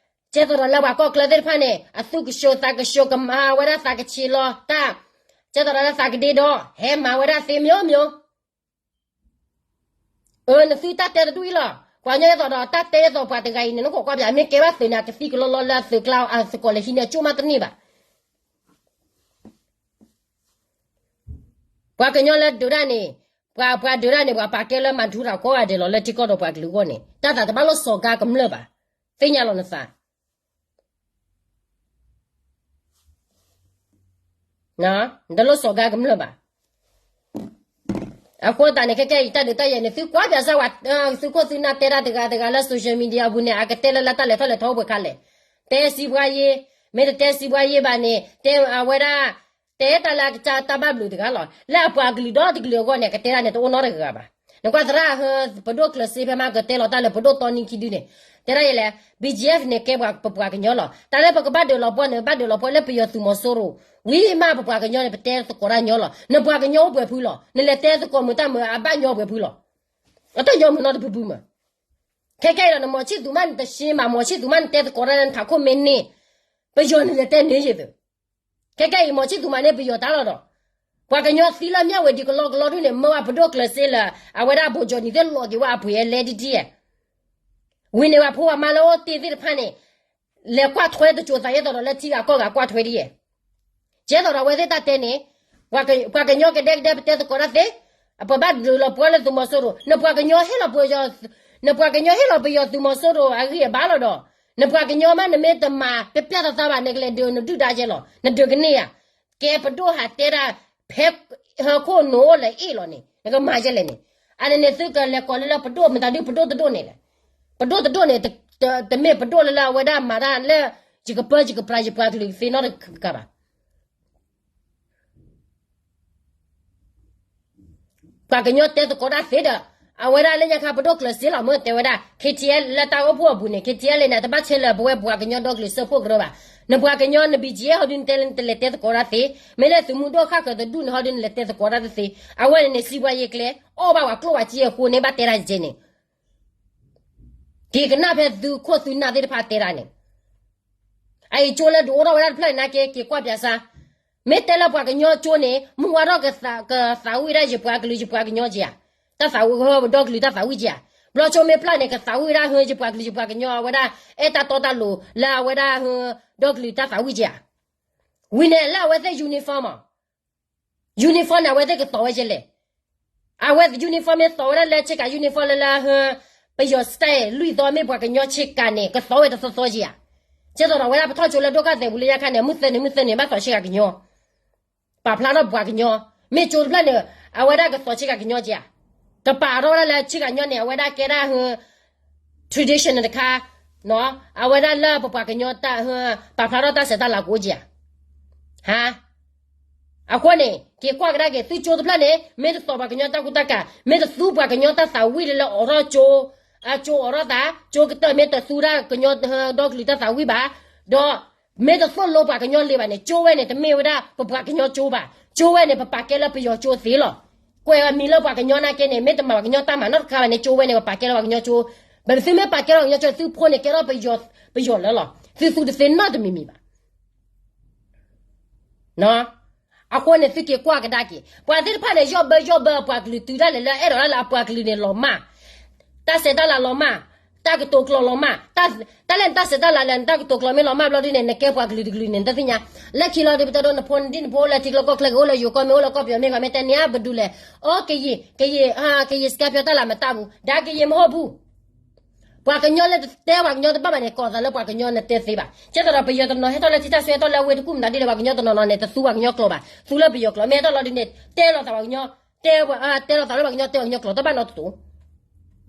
ကဲသိးဒီးလၢပှၤကီၢ်ချၢသ့ၣ်တဖၣ်န့ၣ် အသူၣ်ကၠိသးကၠိ ကမၤဝဲဒၣ်သးကဆံးလီၤတၢ် ကဲသိးဒီးလၢသးကဒ့ဒီ ဟဲမၤဝဲဒၣ်သ့မျိုးမျိုး အၢ နသုတၢ်တဲတဒူၣ်အံၤလီၤ. ပှၤကညီဒ်သိးဒီးတၢ်တဲဒ်သိးပှၤတဂၤအံၤန့ၣ် နခိးကွၢ်ပၠး မ့ၢ်ကဲဘၣ်သုးန့ၣ် ကသံကလီလီလၢသုးကျါအသကိးလၢဟံးန့ၢ်အကၠိၣ်မးတန့ၢ်ဘၣ်. ပှၤကညီလၢဒုးတၢ်န့ၣ် ပှၤပှၤဒုးတၢ်န့ၣ် ပှၤပာ်ကဲလၢမၤထူရၤကိးဂၤဒဲးလီၤ လၢထံကီၢ်ဒီးပှၤကလုာ်အဂီၢ်န့ၣ် တၢ်သးတဘၣ်လိၣ်စီၤကါကမျၢၢ်ဘၣ်. သ့ၣ်ညါလီၤနသး တလိၣ်စီၤကါကမျၢၢ်ဘၣ်. အဃိသတးန့ၣ် ခဲကဲအံၤတၢ်ဒုးတၢ်ယၤန့ၣ် သုကွၢ်ပၠးစၢ်ဝဲ သုးခိၣ်သုးနၢ်တဲတၢ်တဂၤတဂၤလၢ social media အပူၤန့ၣ် အကတဲလၢလၢတၢ်လဲၤထီၣ်လဲၤထီအိၣ်ပှဲၤခါလဲၣ်. တဲစံးပှၤယ့ မ့ၢ်တတဲစံးပှၤယ့ဘၣ်န့ၣ် တဲအဝဲဒၣ် တဲတၢ်လၢအကစၢ်တၢ်ဘၣ်ဘျုးတဂၤလီၤ. လၢအပှၤကလုာ်ဒီတကလုာ်အဂီၢ်န့ၣ် အကတဲဒၣ်န့ၣ် တအိၣ်နီတဂၤဘၣ်. နကွၢ်သရၣ်ဟၢ ပဒိၣ်ကျၢၤစ့ဖဲမး ကတဲလီၤတၢ်လၢပဒိၣ်တီနံခံဒုန့ၣ် တဲဒၣ်ယဲလဲၣ် BGF န့ၣ် ကဲပှၤပပှၤကညီလီၤ. တၢ်လၢပကဘၣ်ဒုးလီၤပှီၢ်န့ၣ် ဘၣ်ဒုးလီၤပှီၢ်လၢပယီၤသုးမီၤစိရိၤ ဝံၤမးပပှၤကညီန့ၣ် ပတဲသကိးတၢ်ညီလီၤ. နပှၤကညီအိၣ်ပှဲၤဖုလီၤ. နလဲၤတဲသကိးမုာ်တၢ်မုာ် အဘၣ်ညီပှဲၤဖုလီၤ. အတၢ်ညီမုာ်နီတဖုဖုမး. ခဲကဲအံၤဒီး နမီၤဆံၣ်သူမး နတရှ့မး မီၤဆံၣ်သူမး နတဲသကိးတၢ်လၢနထးခိၣ်မ့ၢ်န့ၢ် ပယီၤန့ၣ်လဲၤတဲန့ၢ်ယဲၢ်သုး ခဲကဲအံၤ မီၤဆံၣ်သူမးန့ၣ် ပယီၤတၢ်လီၤဒီး ပှၤကညီသံလၢမၠၣ်ဝဲဒံးကလီကလီဒုန့ၣ် မၢဝဲပဒိၣ်ကျၢၤစ့လၢ အဝဲဒၣ်ဘိးကၠီနံၤသ့ၣ်လီၤက့ၤဝဲအပှ့ၤအလဲဒ်ဒ် ဝံၤန့ၣ် ပှၤဖိပှၤမါလၢအိၣ်တ့ၢ်သ့ၣ်တဖၣ်န့ၣ် လဲၤကွၢ်ထွဲတစိၤသး ယဲသိးဒီးလၢထံဂၤကီၢ်ဂၤကွၢ်ထွဲဒ်ယဲၢ် ကဲသိးဒီးအဝဲသ့ၣ်တၢ်တဲန့ၣ် ပှၤကညီကဒဲကဒဲ ပတဲသကိးတၢ်သ့, ပဘၣ်ဒုးလီၤပှီၢ်လၢသုးမီၤစိရိၤ, နပှၤကညီဟ့ၣ်လီၤပယီၤ, နပှၤကညီဟ့ၣ်လီၤပယီၤသုးမီၤစိရိၤအဂံၢ်အဘါလီၤဒီး, နပှၤကညီမးနမ့ၢ်တမၤ ပျၢ်ပျၢ်သးသးဘၣ် နကလဲၤဒုးနဒုၣ်ဒါယဲလီၤ, နဒုးကန့ၢ်ဧါ. ကဲပဒိၣ်ဟးတဲဒၣ် ဖဲဟၢခိၣ်နအိၣ်လၢအ့ၣ်လီၤန့ၣ် နကမၤယဲလဲၣ်န့ၣ်, အန့ၣ်န့ၣ်သုကလဲၤကိးလၢလၢပဒိၣ် မတၤဒုးပဒိၣ်တဒိၣ်န့ၣ်လဲၣ်, ပဒိၣ်တဒိၣ်န့ၣ် တမ့ၢ်ပဒိၣ်လၢလၢအဝဲဒၣ်မၤတၢ်လၢ ယကပၢယကပြးယပှၤကလုာ်ကသ့နီတကးဘၣ်. ပှၤကညီတဲသကိးတၢ်သ့ဒီး အဝဲဒၣ်လၢညါခါပဒိၣ်ကျၢၤစ့လီၤ မ့ၢ်တဲဝဲဒၣ် K T L လၢတၢ်အိၣ်ဖှိၣ်အပူၤန့ၣ် K T L န့ၣ် တဘၣ်ဆဲးလၢပဝဲပှၤကညီဒီကလုာ်စၢဖှိၣ်ကရၢဘၣ်. နပှၤကညီန B G F ဟီဒုးနတဲလၢနတလဲၤတဲသကိးတၢ်သ့, မ့ၢ်လၢသုးမုၢ်ဒိၣ်ဃၣ်ဃၢၤတဒူၣ်န့ၣ်ဟီဒုးနလဲၤတဲသကိးတၢ်တသ့, အဝဲန့ၣ်န့ၣ် စံးပှၤယ့ကျဲ အီၣ်ဘၣ်ပှၤကျိၣ်ပှၤစ့အဃိန့ၣ် ဘၣ်တဲတၢ်ယဲန့ၣ် က့ၤကနၣ်ဖဲသုခိၣ်သုနၢ်သ့ၣ်တဖၣ်တဲတၢ်န့ၣ်, အအံၤကၠိလၢဒုးအိၣ်ထီၣ်ဝဲဒၣ်တဖျၢၣ်န့ၣ်နာ်က့ က့ၤကွၢ်ပၠးစၢ်, မ့ၢ်တဲလၢပှၤကညီကၠိန့ၣ် မုၢ်ဝါထီၣ်ကသးဝံၣ်ဒၣ်ယပှၤကလုာ်ယပှၤကညီက့ဧါ. တၢ်သးဝံၣ်ဒီကလုာ်တၢ်သးဝံၣ်က့ဧါ. ဘျီကၠိမ့ၢ်ဖျါန့ၣ် ကသးဝံၣ်ဒၣ်ဟၢယပှၤကလုာ်ယပှၤကညီ အဝဲဒၣ် အဲၣ်တၢ်တီတၢ်လိၤလၢအဝဲဒၣ်ဟၢ ဒီကလုာ်တၢ်သးဝံၣ်က့ဧါ. ဝံၤန့ၣ်လၢအဝဲသ့ၣ် uniform မး uniform န့ၣ် အဝဲသ့ၣ်ကသိးဝဲကလဲၣ်. အဝဲ uniform မ့ၢ်သိးဝဲဒၣ်လၢဆ့ကၤ uniform လၢလၢဟၢ ပယီၤ style လွံၢ်သီ မ့ၢ်ပှၤကညီဆ့ကၤန့ၣ် ကသိးဝဲတသီသီက့ဧါ. ကဲသိးဒီးဝဲဒၣ်ပထီၣ်ကၠိလၢဒိၣ်ကၢ်သဲးပူၤလၢညါခါန့ၣ် မုၢ်သၢနံၤမုၢ်သၢနံၤ ဘၣ်သိးဆ့ကၤကညီ ပာ်ဖျါထီၣ်ပပှၤကညီ, မ့ၢ်ကၠိတဖျၢၣ်န့ၣ် အဝဲဒၣ်ကသိးဆ့ကၤကညီက့ဧါ. ကပာ်ထီၣ်ဝဲဒၣ်လၢဆ့ကၤကညီန့ၣ် အဝဲဒၣ်ကဲဒၣ်ဟၢ tradition တခါ, အဝဲဒၣ်လၢပပှၤကညီတၢ် ပာ်ဖျါထီၣ်တၢ်ဆဲးတၢ်လၤကအိၣ်က့ဧါ. ဟါ, အဃိန့ၣ် က့ၤကွၢ်ကဒါက့ၤ သုကၠိတဖျၢၣ်န့ၣ် မ့ၢ်တသိးပှၤကညီတၢ်ကူတၢ်ကၤ, မ့ၢ်တသူပှၤကညီတၢ်သးဝံၣ်လၢလၢအိးထီၣ်ကၠိ, အကၠိအိးထီၣ်သး, ကၠိကတၢၢ် မ့ၢ်တသူဒၣ်ကညီဒီကလုာ်တၢ်သးဝံၣ်ဘၣ်, ဒီး မ့ၢ်တသိၣ်လိပှၤကညီလံဘၣ်န့ၣ် ကၠိဝဲန့ၣ် တမ့ၢ်ဝဲဒၣ်ပပှၤကညီကၠိဘၣ်. ကၠိဝဲန့ၣ် ပပာ်ကဲလၢပယီၤကၠိသ့လီၤ. ကွဲးဝဲမံၤလၢပှၤကညီနာ်က့န့ၣ် မ့ၢ်တမၤပှၤကညီတၢ်မၤနီတခါဘၣ်န့ၣ် ကၠိဝဲန့ၣ် ပပာ်ကဲလၢပှၤကညီကၠိ, ပသုမ့ၢ်ပာ်ကဲလၢပှၤကညီကၠိ သုဖိန့ၣ်ကဲထီၣ်ပယီၤလၢလီၤ. သုသူတသ့နီတမံၤမံၤဘၣ်. အဃိန့ၣ် သုက့ၤကွၢ်ကဒါက့ၤ ပှၤသ့ၣ်တဖၣ်န့ၣ် ယီၢ်ဘၢယီၢ်ဘၢပှၤကလုာ် တုၤဒၣ်လဲာ်လၢအဲၣ်ဒိးဒၣ်လၢအပှၤကလုာ်န့ၣ်လီၤမၢ်, တၢ်ဆဲးတၢ်လၤလီၤမၢ်, တၢ်ကတိၤကျိာ်လီၤမၢ်, တၢ်လဲၣ်န့ၣ် တၢ်ဆဲးတၢ်လၤလဲၣ် နတၢ်ကတိၤကျိာ်မ့ၢ်လီၤမၢ်ဘျီဒ်န့ၣ် နကဲပှၤကလုာ်တကလုာ်န့ၣ် နတသ့ၣ်ညါ. လၢခံလီၤဒီး ပတဲဒိနဖိနဒံၣ်နဖိအိၣ်လၢထံကျိကီၢ်ချၢ ကအိၣ်လၢယိၤကီၢ်မ့ၢ်အိၣ်လၢကီၢ်ပယီၤမ့ၢ်ဂ့ၤ မ့ၢ်တဲန့ၣ် အါ ပဒုးလဲၣ်, အိ ကယံာ် ကယံာ် ကယံာ်စကဲဖၠီတၢ်လၤမတၢ်ဘူး ဒါကယံာ်မ့ၢ်ဟီၣ်ဘူး ပှၤကညီလၢတတဲပှၤကညီတဘၣ်ဘၣ်န့ၣ် ကိးသးလၢပှၤကညီနတဲသ့ဘၣ်. ကဲသိးဒီးပယီၤတနီၤဟဲထီၣ်လၢထံတၢ်ဆှၢဟဲထီၣ်လၢအဝ့ၢ်တကူၣ်မနုၤဒ်လဲၣ် ပှၤကညီတနီၤနီၤန့ၣ် တသူပှၤကညီကျိာ်ဘၣ်. သူလၢပယီၤကျိာ် မ့ၢ်ဟဲထီၣ်လီၤဒ်န့ၣ် တဲလီၤသးပှၤကညီ, တဲ, တဲလီၤသးလၢပှၤကညီတဲပှၤကညီကျိာ် တဘၣ်နီတတူး.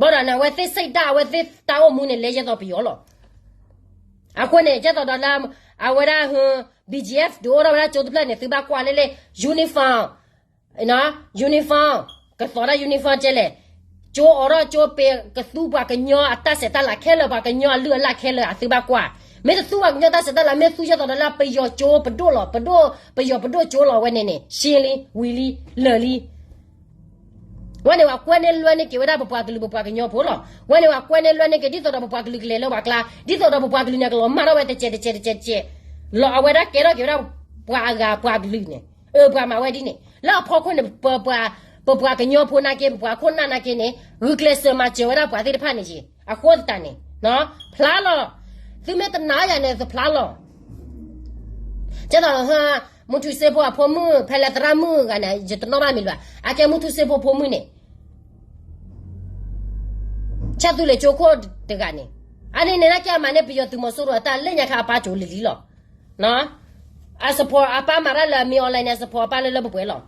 ဘၣ်ဒီးန့ၣ် အဝဲသ့ၣ်စံးတၢ် အဝဲသ့ၣ်တၢ်အိၣ်မူန့ၣ် လဲၤယဲသိးပယီၤလီၤ. အဃိန့ၣ် ကဲသိးဒီးလၢ အဝဲဒၣ်ဟၢ BGF ဒုးအိၣ်ထီၣ်ဝဲဒၣ်ကၠိတဖျၢၣ်န့ၣ် သုဘၣ်ကွၢ်လၢလၢ uniform uniform ကသိးဒၣ် uniform ကဲလဲၣ်, ကၠိအိးထီၣ်ကၠိပ့ၤ ကသူပှၤကညီအတၢ်ဆဲးတၢ်လၤခဲလၢာ် ပှၤကညီအလုၢ်အလၢ်ခဲလၢာ် အသုဘၣ်ကွၢ်. မ့ၢ်တသူပှၤကညီတၢ်ဆဲးတၢ်လၤ မ့ၢ်သူယဲသိးဒီးလၢပယီၤကၠိပဒိၣ်လီၤ, ပဒိၣ်, ပယီၤပဒိၣ်ကၠိလီၤဝဲန့ၣ်န့ၣ် ရှင်းလံ, ဝံၤလံ, လၢာ်လံ. ဝဲန့ၣ် ပှၤကွဲန့ၢ်လွဲန့ၢ်က့ၤဝဲဒၣ်ပပှၤကလုာ်ပပှၤကညီဖိလီၤ. ဝဲန့ၣ် ပှၤကွဲန့ၢ်လွဲန့ၢ်က့ၤ ဒ်သိးဒီးပပှၤကလုာ်ကလဲၤလၢပှၤကျါ, ဒ်သိးဒီးပပှၤကလုာ်န့ၣ် ကလီၤမၢ်ထီၣ်ဝဲတစဲးတစဲးတစဲးတစဲး, လီၤအဝဲဒၣ်ကဲထီၣ်က့ၤဝဲဒၣ် ပှၤအဂၤပှၤကလုာ်န့ၣ်, အၢ ပှၤမၤဝဲဒ်န့ၣ် လၢအဖီခိၣ်န့ၣ် ပပှၤကညီဖိနာ်က့ ပပှၤခိၣ်နၢ်နာ်က့န့ၣ် ဂုာ်ကျဲးစၢးမၤစၢၤဝဲဒၣ်ပှၤသ့ၣ်တဖၣ်န့ၣ်က့ၤ. အဃိသတးန့ၣ် ဖျါလီၤ. သုမ့ၢ်တနာ်ယၤန့ၣ် သုဖျါလီၤ. ကဲသိး မုၢ်ထူစ့ဖိအဖိမုၣ် ဖဲလဲၤသရၣ်မုၣ်ဂၤန့ၣ် ယတနီၣ်ဘၣ်မံၤလၢၤဘၣ်. အကဲမုၢ်ထူစ့ဖိဖိမုၣ်န့ၣ် ဆၣ်သူလ့ၤကၠိခိၣ်တဂၤန့ၣ်, အန့ၣ်န့ၣ် နာ်က့အမၤန့ၢ်ပယီၤသုးမီၤစိရိၤအတၢ်လၢညါခါအပၢ်ကၠိလံလံလီၤ. အ support အပၢ်မၤတၢ်လၢအမံၤ online န့ၣ် support အပၢ်လၢလၢပှဲၤပှဲၤလီၤ.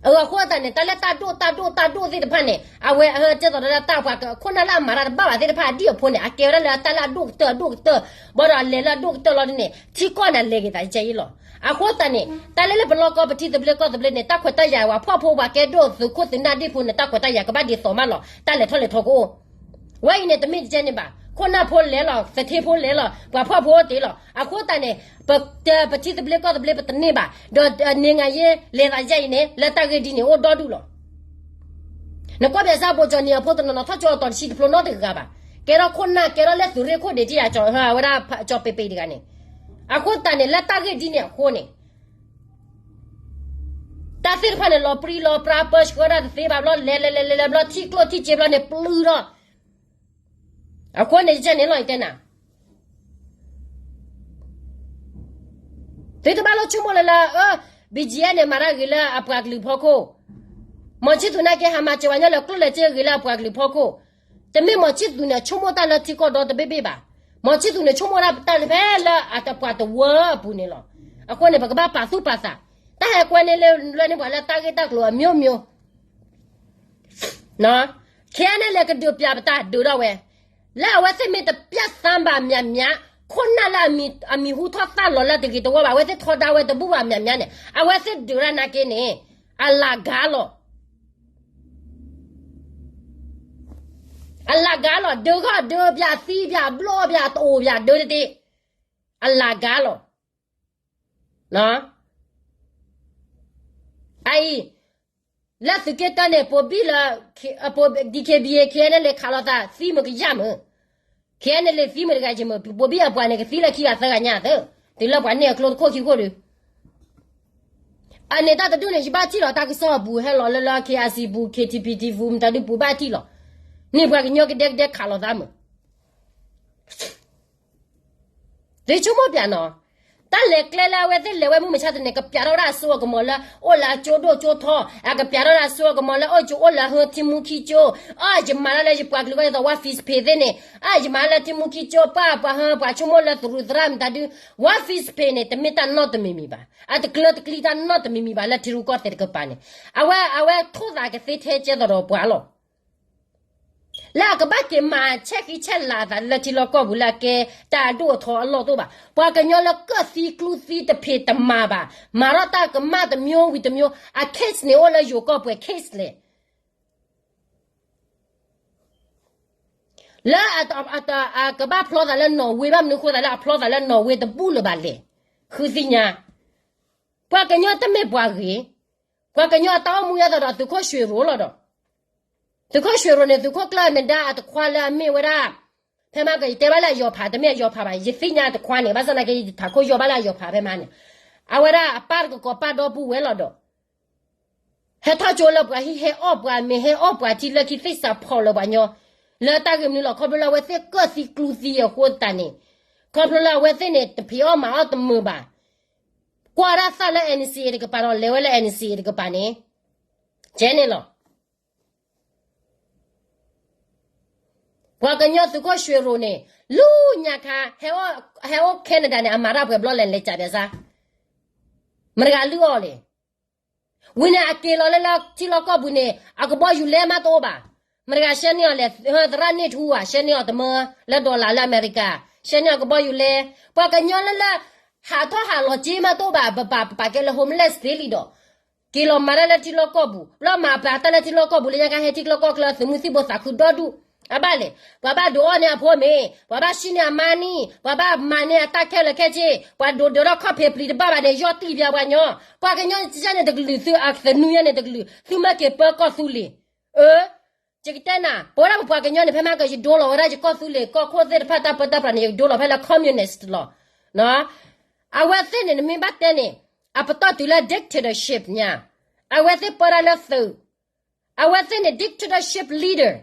အဃိသတးန့ၣ် တၢ်လၢတၢ်ဒိၣ်တၢ်ဒိၣ်တၢ်ဒိၣ်သ့ၣ်တဖၣ်န့ၣ် အဝဲအဟၢကဲသိးဒီးတၢ်ပှၤခိၣ်နၢ်လၢအမၤတၢ်တဘၣ်ဘၣ်သ့ၣ်တဖၣ်အဒံၣ်အဖိန့ၣ် အကဲဝဲဒၣ်လၢတၢ်လၢအဒိၣ်ကတၢၢ်အဒိၣ်ကတၢၢ်, ဘၣ်ဒီးအလဲၤလၢအဒိၣ်ကတၢၢ်လီၤဒ်န့ၣ် ထံကီၢ်န့ၣ်အလဲၤက့ၤသးကဲအံၤလီၤ. အဃိသတးန့ၣ် တၢ်လၢလၢပလီၢ်ကီၢ်ပထံသဘျ့ကီၢ်သဘျ့န့ၣ် တၢ်ခွဲးတၢ်ယာ်ဝဲ ဖှီၣ်ဖိပှၤကဲဒိၣ်သုးခိၣ်သုးနၢ်ဒ့ၣ်ဖိန့ၣ် တၢ်ခွဲးတၢ်ယာ်ကဘၣ်ဒ်သိးမးလီၤ. တၢ်လဲၤထီၣ်လဲၤထီကအိၣ် ဝဲအံၤန့ၣ် တမ့ၢ်တကဲန့ၣ်ဘၣ်. ခိၣ်နၢ်ဖိလဲၤလီၤ, သထ့ဖိလဲၤလီၤ, ပှၤဖှီၣ်ဖိတ့ၢ်လီၤ. အဃိသတးန့ၣ် ပ ပထံသဘျ့ကီၢ်သဘျ့ ပတန့ၢ်ဘၣ်. ဒီး နိုင်ငံရေး လဲၤသးယဲအံၤန့ၣ် လၢတၢ်ဂ့ၢ်ဒ်န့ၣ် အိၣ်ဒီဒူၣ်လီၤ. နကွၢ်ဘၣ်စၢ်ဘိးကၠီနံၤအဖိတနီၤနီၤ ထီၣ်ကၠိအတီၤတဆံတဖျိနီတဂၤဘၣ်. ကဲထီၣ်ခိၣ်နၢ် ကဲထီၣ်လၢသုးရ့ၣ်ခိၣ်ဒံးတယၤ ဝဲဒၣ်ကၠီပ့ၤပ့ၤတဂၤန့ၣ်. အဃိသတးန့ၣ် လၢတၢ်ဂ့ၢ်ဒ်န့ၣ်အဃိန့ၣ် တၢ်သ့ၣ်တဖၣ်န့ၣ် လီၤပြံလီၤပြါ ပၢဆှၢတၢ်တသ့ဘၣ်ဘျီ လဲၤလဲၤလဲၤလဲၤလဲၤဘျီ ထံၣ်ကျိၣ်ထံၣ်စ့ဘျီန့ၣ် ပျုၢ်ထီၣ်. အဃိန့ၣ် ယကဲန့ၣ်လီၤ ယတဲနၤ သုတဘၣ်လိၣ်ဆိကမိၣ်လၢလၢ အၢ BGF န့ၣ် မၤတၢ်ဂ့ၤလၢအပှၤကလုာ်ဖီခိၣ်, မီၤဆံသူးနာ်က့ ဟးမၤစၢၤဝဲညီလၢကျိၣ်လဲၤစ့ဂ့ၤလၢအပှၤကလုာ်ဖီခိၣ်, တမ့ၢ်မီၤဆံသူးန့ၣ် ဆိကမိၣ်တၢ်လၢထံကီၢ်ဒီတဘ့ၣ်ဘ့ၣ်ဘၣ်. မီၤဆံသူးန့ၣ် ဆိကမိၣ်တၢ်လၢတၢ်လၢဖဲလၢအတပှၤတဝၢအပူၤန့ၣ်လီၤ. အဃိန့ၣ် ပကဘၣ်ပာ်သူၣ်ပာ်သး, တၢ်ဟဲကွဲန့ၢ်လၢလွဲန့ၢ်ပှၤလၢတၢ်ဂ့ၢ်တၢ်ကျိၤအမျိုးမျိုး ခဲအံၤန့ၣ်လဲၤကဒုးပျးပတၢ်ဒုးထီၣ်ဝဲ, လၢအဝဲသ့ၣ်မ့ၢ်တပျးသးဘၣ်မျးမျး, ခိၣ်နၢ်လၢအမံၤဟူထီၣ်သၣ်လီၤလၢတဂ့ၤတဝီဘၣ်, အဝဲသ့ၣ်ထီဒါဝဲတဘူၣ်ဘၣ်မျးမျးန့ၣ် အဝဲသ့ၣ်ဒုးတၢ်နာ်က့န့ၣ် အလၢ်ဂၤလီၤ. အလၢ်ဂၤလီၤ, ဒုးဂီၢ်ဒုးပျး သံပျးဘျီပျးတအိၣ်ပျးဒုးတသ့, အလၢ်ဂၤလီၤ. အအံၤ လၢသုးက့တၢန့ၣ် ပိာ်ဘံၣ်လၢ DKBA KNLA ခးလိာ်သး သံမုၢ်ကယၢ်မုၢ်, KNLA သံမုၢ်တဂၤယံၤမုၢ်, ပိာ်ဘံၣ်အပှၤန့ၣ် ကသံလၢခံဂၤသၢဂၤညါသၢ, တုၤလၢပှၤန့ၢ်အကျိတခိၣ်ခံခိၣ်ဒီး အန့ၣ်တၢ်တဒူၣ်န့ၣ် ယဘၣ်ထံၣ်လီၤတၢ်ကစီၣ်အပူၤ ဟဲလီၤလၢလၢ K I C ပူၤ K T P T ပူၤ မတၤဒုပူၤဘၣ်ထံၣ်လီၤ. န့ၢ်ပှၤကညီကဒဲကဒဲခးလိာ်သးမုာ် သုဆိကမိၣ်ပၠးနီၤ, တၢ်လဲၤကျဲလၢအဝဲသ့ၣ်လဲၤဝဲမုၢ်မဆါတနံၤ ကပၠးထီၣ်ဝဲဒၣ်အစိအကမီၤလၢအိၣ်လၢအကၠိဒိၣ်ကၠိထီ, အကပၠးထီၣ်ဝဲဒၣ်အစိအကမီၤလၢအိၣ်ကၠိအိၣ်လၢဟၢထံမူခံကၠိ, အယမၤတၢ်လၢယပှၤကလုာ်ကီၢ်ဒ်သိး War Fish Pay သ့ၣ်န့ၣ်, အယမၤလၢထံမူခံကၠိ ပှၤပှၤဟၢပှၤဆိကမိၣ်လၢသရူးသရၣ်မတၤဒု, War Fish Pay န့ၣ် တမ့ၢ်တၢ်နီတမံၤမံၤဘၣ်, အတကျၢၤတကျံတၢ်နီတမံၤမံၤဘၣ်လၢထံရူၢ်ကီၢ်သဲးတကပၤန့ၣ်, အဝဲ အဝဲထိၣ်သးကသ့ထဲကဲသိးဒီးပှၤလီၤ. လၢအကဘၣ်က့ၤမၤဆဲးဃံဆဲးလၤအသးလၢထံလီၢ်ကီၢ်ပူၤ လၢအကဲတၢ်အဒိၣ်အထီအလီၢ်တအိၣ်ဘၣ်. ပှၤကညီလၢကၢၣ်သံကျူသံတဖံးတမၤဘၣ်, မၤထီၣ်တၢ်ကမၣ်တမျိုးဝံၤတမျိုး, အ case န့ၣ်အိၣ်လၢယိၤကီၢ်ပှဲၤ case လဲၣ်. လၢအကဘၣ်ဖျီသးလၢနီၣ်ဝ့ဘၣ်မနုၤဃိသးလၢအဖျီသးလၢနီၣ်ဝ့တဘူၣ်လၢၤဘၣ်လဲၣ်. ဃုသ့ၣ်ညါ, ပှၤကညီတမ့ၢ်ပှၤဂ့ၤ, ပှၤကညီအတၢ်အိၣ်မူယဲသိးဒီးသုးခိၣ်ရွှ့ရိၤလီၤဒီး, သုးခိၣ်ရွှ့ရိၤန့ၣ် သုးခိၣ်ကျၢၢ်နဒါအတခွါလၢအမ့ၢ်ဝဲဒၣ်, ဖဲမးကယတဲဘၣ်လၢအယီၤဖး တမ့ၢ်အယီၤဖးဘၣ် ယသ့ၣ်ညါတခွါန့ၣ် ဘၣ်ဆၣ်သနာ်က့ ယထးခိၣ်ယီၢ်ဘၣ်လၢအယီၤဖးဖဲမးန့ၣ်, အဝဲဒၣ်အပၢ်တကကိးပၢ်ဒီပုၢ်ဝဲၢ်လီၤဒီး ဟဲထီၣ်ကၠိလၢပှၤဟံၣ် ဟဲအီၣ်ပှၤမ့ၤ ဟဲအီၣ်ပှၤထံလၢခံသ့ၣ်စးဖီၣ်လၢပှၤညီ, လၢတၢ်ဂ့ၢ်မနုၤလီၤ ခီဖျိလၢအဝဲသ့ၣ်ကၢၣ်သံကျူသံအဃိသတးန့ၣ်, ခီဖျိလၢအဝဲသ့ၣ်န့ၣ် တဖံးအီၣ်မၤအီၣ်တမုာ်ဘၣ်, ကွၢ်ဒၣ်သၣ်လၢ N C A တကပၤဒီးလဲၤဝဲလၢ N C A တကပၤန့ၣ်, ကဲန့ၣ်လီၤ. ပှၤကညီသုးခိၣ်ရွှ့ရိၤန့ၣ် လူညါခါ, ဟဲအိၣ် Canada န့ၣ် အမၤတၢ်ပှဲၤဘျီလဲၣ် လဲၤကးပၠးစါ, မတၤတဂၤလုၢ်အီၣ်လဲၣ်. ဝံၤန့ၣ် အက့ၤလီၤလၢလၢထံလီၢ်ကီၢ်ပူၤန့ၣ် အကဘီယူၤလဲမးတအိၣ်ဘၣ်, မတၤတဂၤရှဲန့ၢ်အီၤလဲၣ်, သရၣ်န့ၢ်ထူဧါ ရှဲန့ၢ်အီၤတမၢလၢ dollar လၢအမဲရကၤ, ရှဲန့ၢ်အီၤကဘီယူၤလဲ, ပှၤကညီလၢလၢ ဟးထီၣ်ဟးလီၤက့မးတအိၣ်ဘၣ်, ပပာ် ပပာ်ကဲလၢ homeless သ့လံဒီး က့ၤလီၤမၤတၢ်လၢထံလီၢ်ကီၢ်ပူၤ, လီၤမၤပာ်တၢ်လၢထံလီၢ်ကီၢ်ပူၤလၢညါခါ ဟဲထံလီၢ်ကီၢ်ချၢ သုးမုၢ်သံၣ်ဘိသးခုဒီဒူၣ်, အဘၣ်လဲၣ်, ပှၤဘၣ်ဒုးအီၣ်န့ၢ်အဖိမ့ၤ, ပှၤဘၣ်ဆံၣ်န့ၢ်အမါနံၣ်, ပှၤဘၣ်မၤန့ၢ်အတၢ်ခဲလၢာ်ခဲဆ့, ပှၤဒိးဒၢးထီၣ်ခီၣ်ဖံးပျံၤတဘၣ်ဘၣ်န့ၣ် ယီၢ်တံၢ်ပၠးပှၤညီ, ပှၤကညီန့ၣ်တကလုာ် သုအသနူယဲန့ၣ်တကလုာ် သုမ့ၢ်က့ၤပၢကီၢ်သူလ့ၤ, အၢ ယကတဲနၤ, ပဝဲဒၣ်ပပှၤကညီန့ၣ် ဖဲမးကယဒိလီၤဝဲဒၣ်ယကီၢ်သူလ့ၤ ကီၢ်ခိၣ်သ့ၣ်တဖၣ်တၢ်ပၢတၢ်ပြးန့ၣ် ယကဒိလီၤဖဲလၢ communist လီၤ. အဝဲသ့ၣ်န့ၣ် နမ့ၢ်ဘၣ်တဲန့ၣ် အပတီၢ်တုၤလၢ dictatorship ညါ, အဝဲသ့ၣ်ပၢတၢ်လၢသုး, အဝဲသ့ၣ်န့ၣ် dictatorship leader,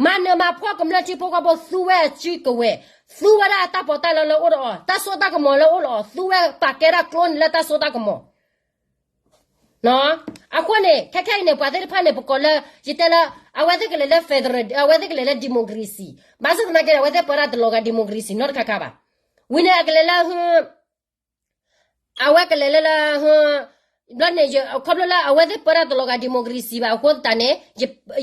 မၤနၢၤမၤဖှီၣ်ကမျၢၢ်ထံဖိကီၢ်ဖိ သူဝဲအစုကဝဲၤ, သူဝဲဒၣ်အတၢ်ပီးတၢ်လီလၢအိၣ်ဒီးအီၤ, တၢ်စိတၢ်ကမီၤလၢအိၣ်ဒီးအီၤ, သူဝဲပာ်ကဲဒၣ်ကျိန့ၣ်လၢတၢ်စိတၢ်ကမီၤ အဃိန့ၣ် ခဲခဲအံၤန့ၣ် ပှၤသ့ၣ်တဖၣ်န့ၣ် ပကိးလၢ ယတဲလၢ အဝဲသ့ၣ်ကလဲၤလၢ federal အဝဲသ့ၣ်ကလဲၤလၢ democracy, ဘၣ်ဆၣ်သနာ်က့ အဝဲသ့ၣ်ပၢတၢ်တလီၤဂာ် democracy နီတခါခါဘၣ်. ဝံၤန့ၣ် အကလဲၤလၢ အဝဲကလဲၤလၢလၢ ဘျီန့ၣ် ခီဖျိလၢအဝဲသ့ၣ်ပၢတၢ်တလီၤဂာ် democracy ဘၣ်အဃိသတးန့ၣ်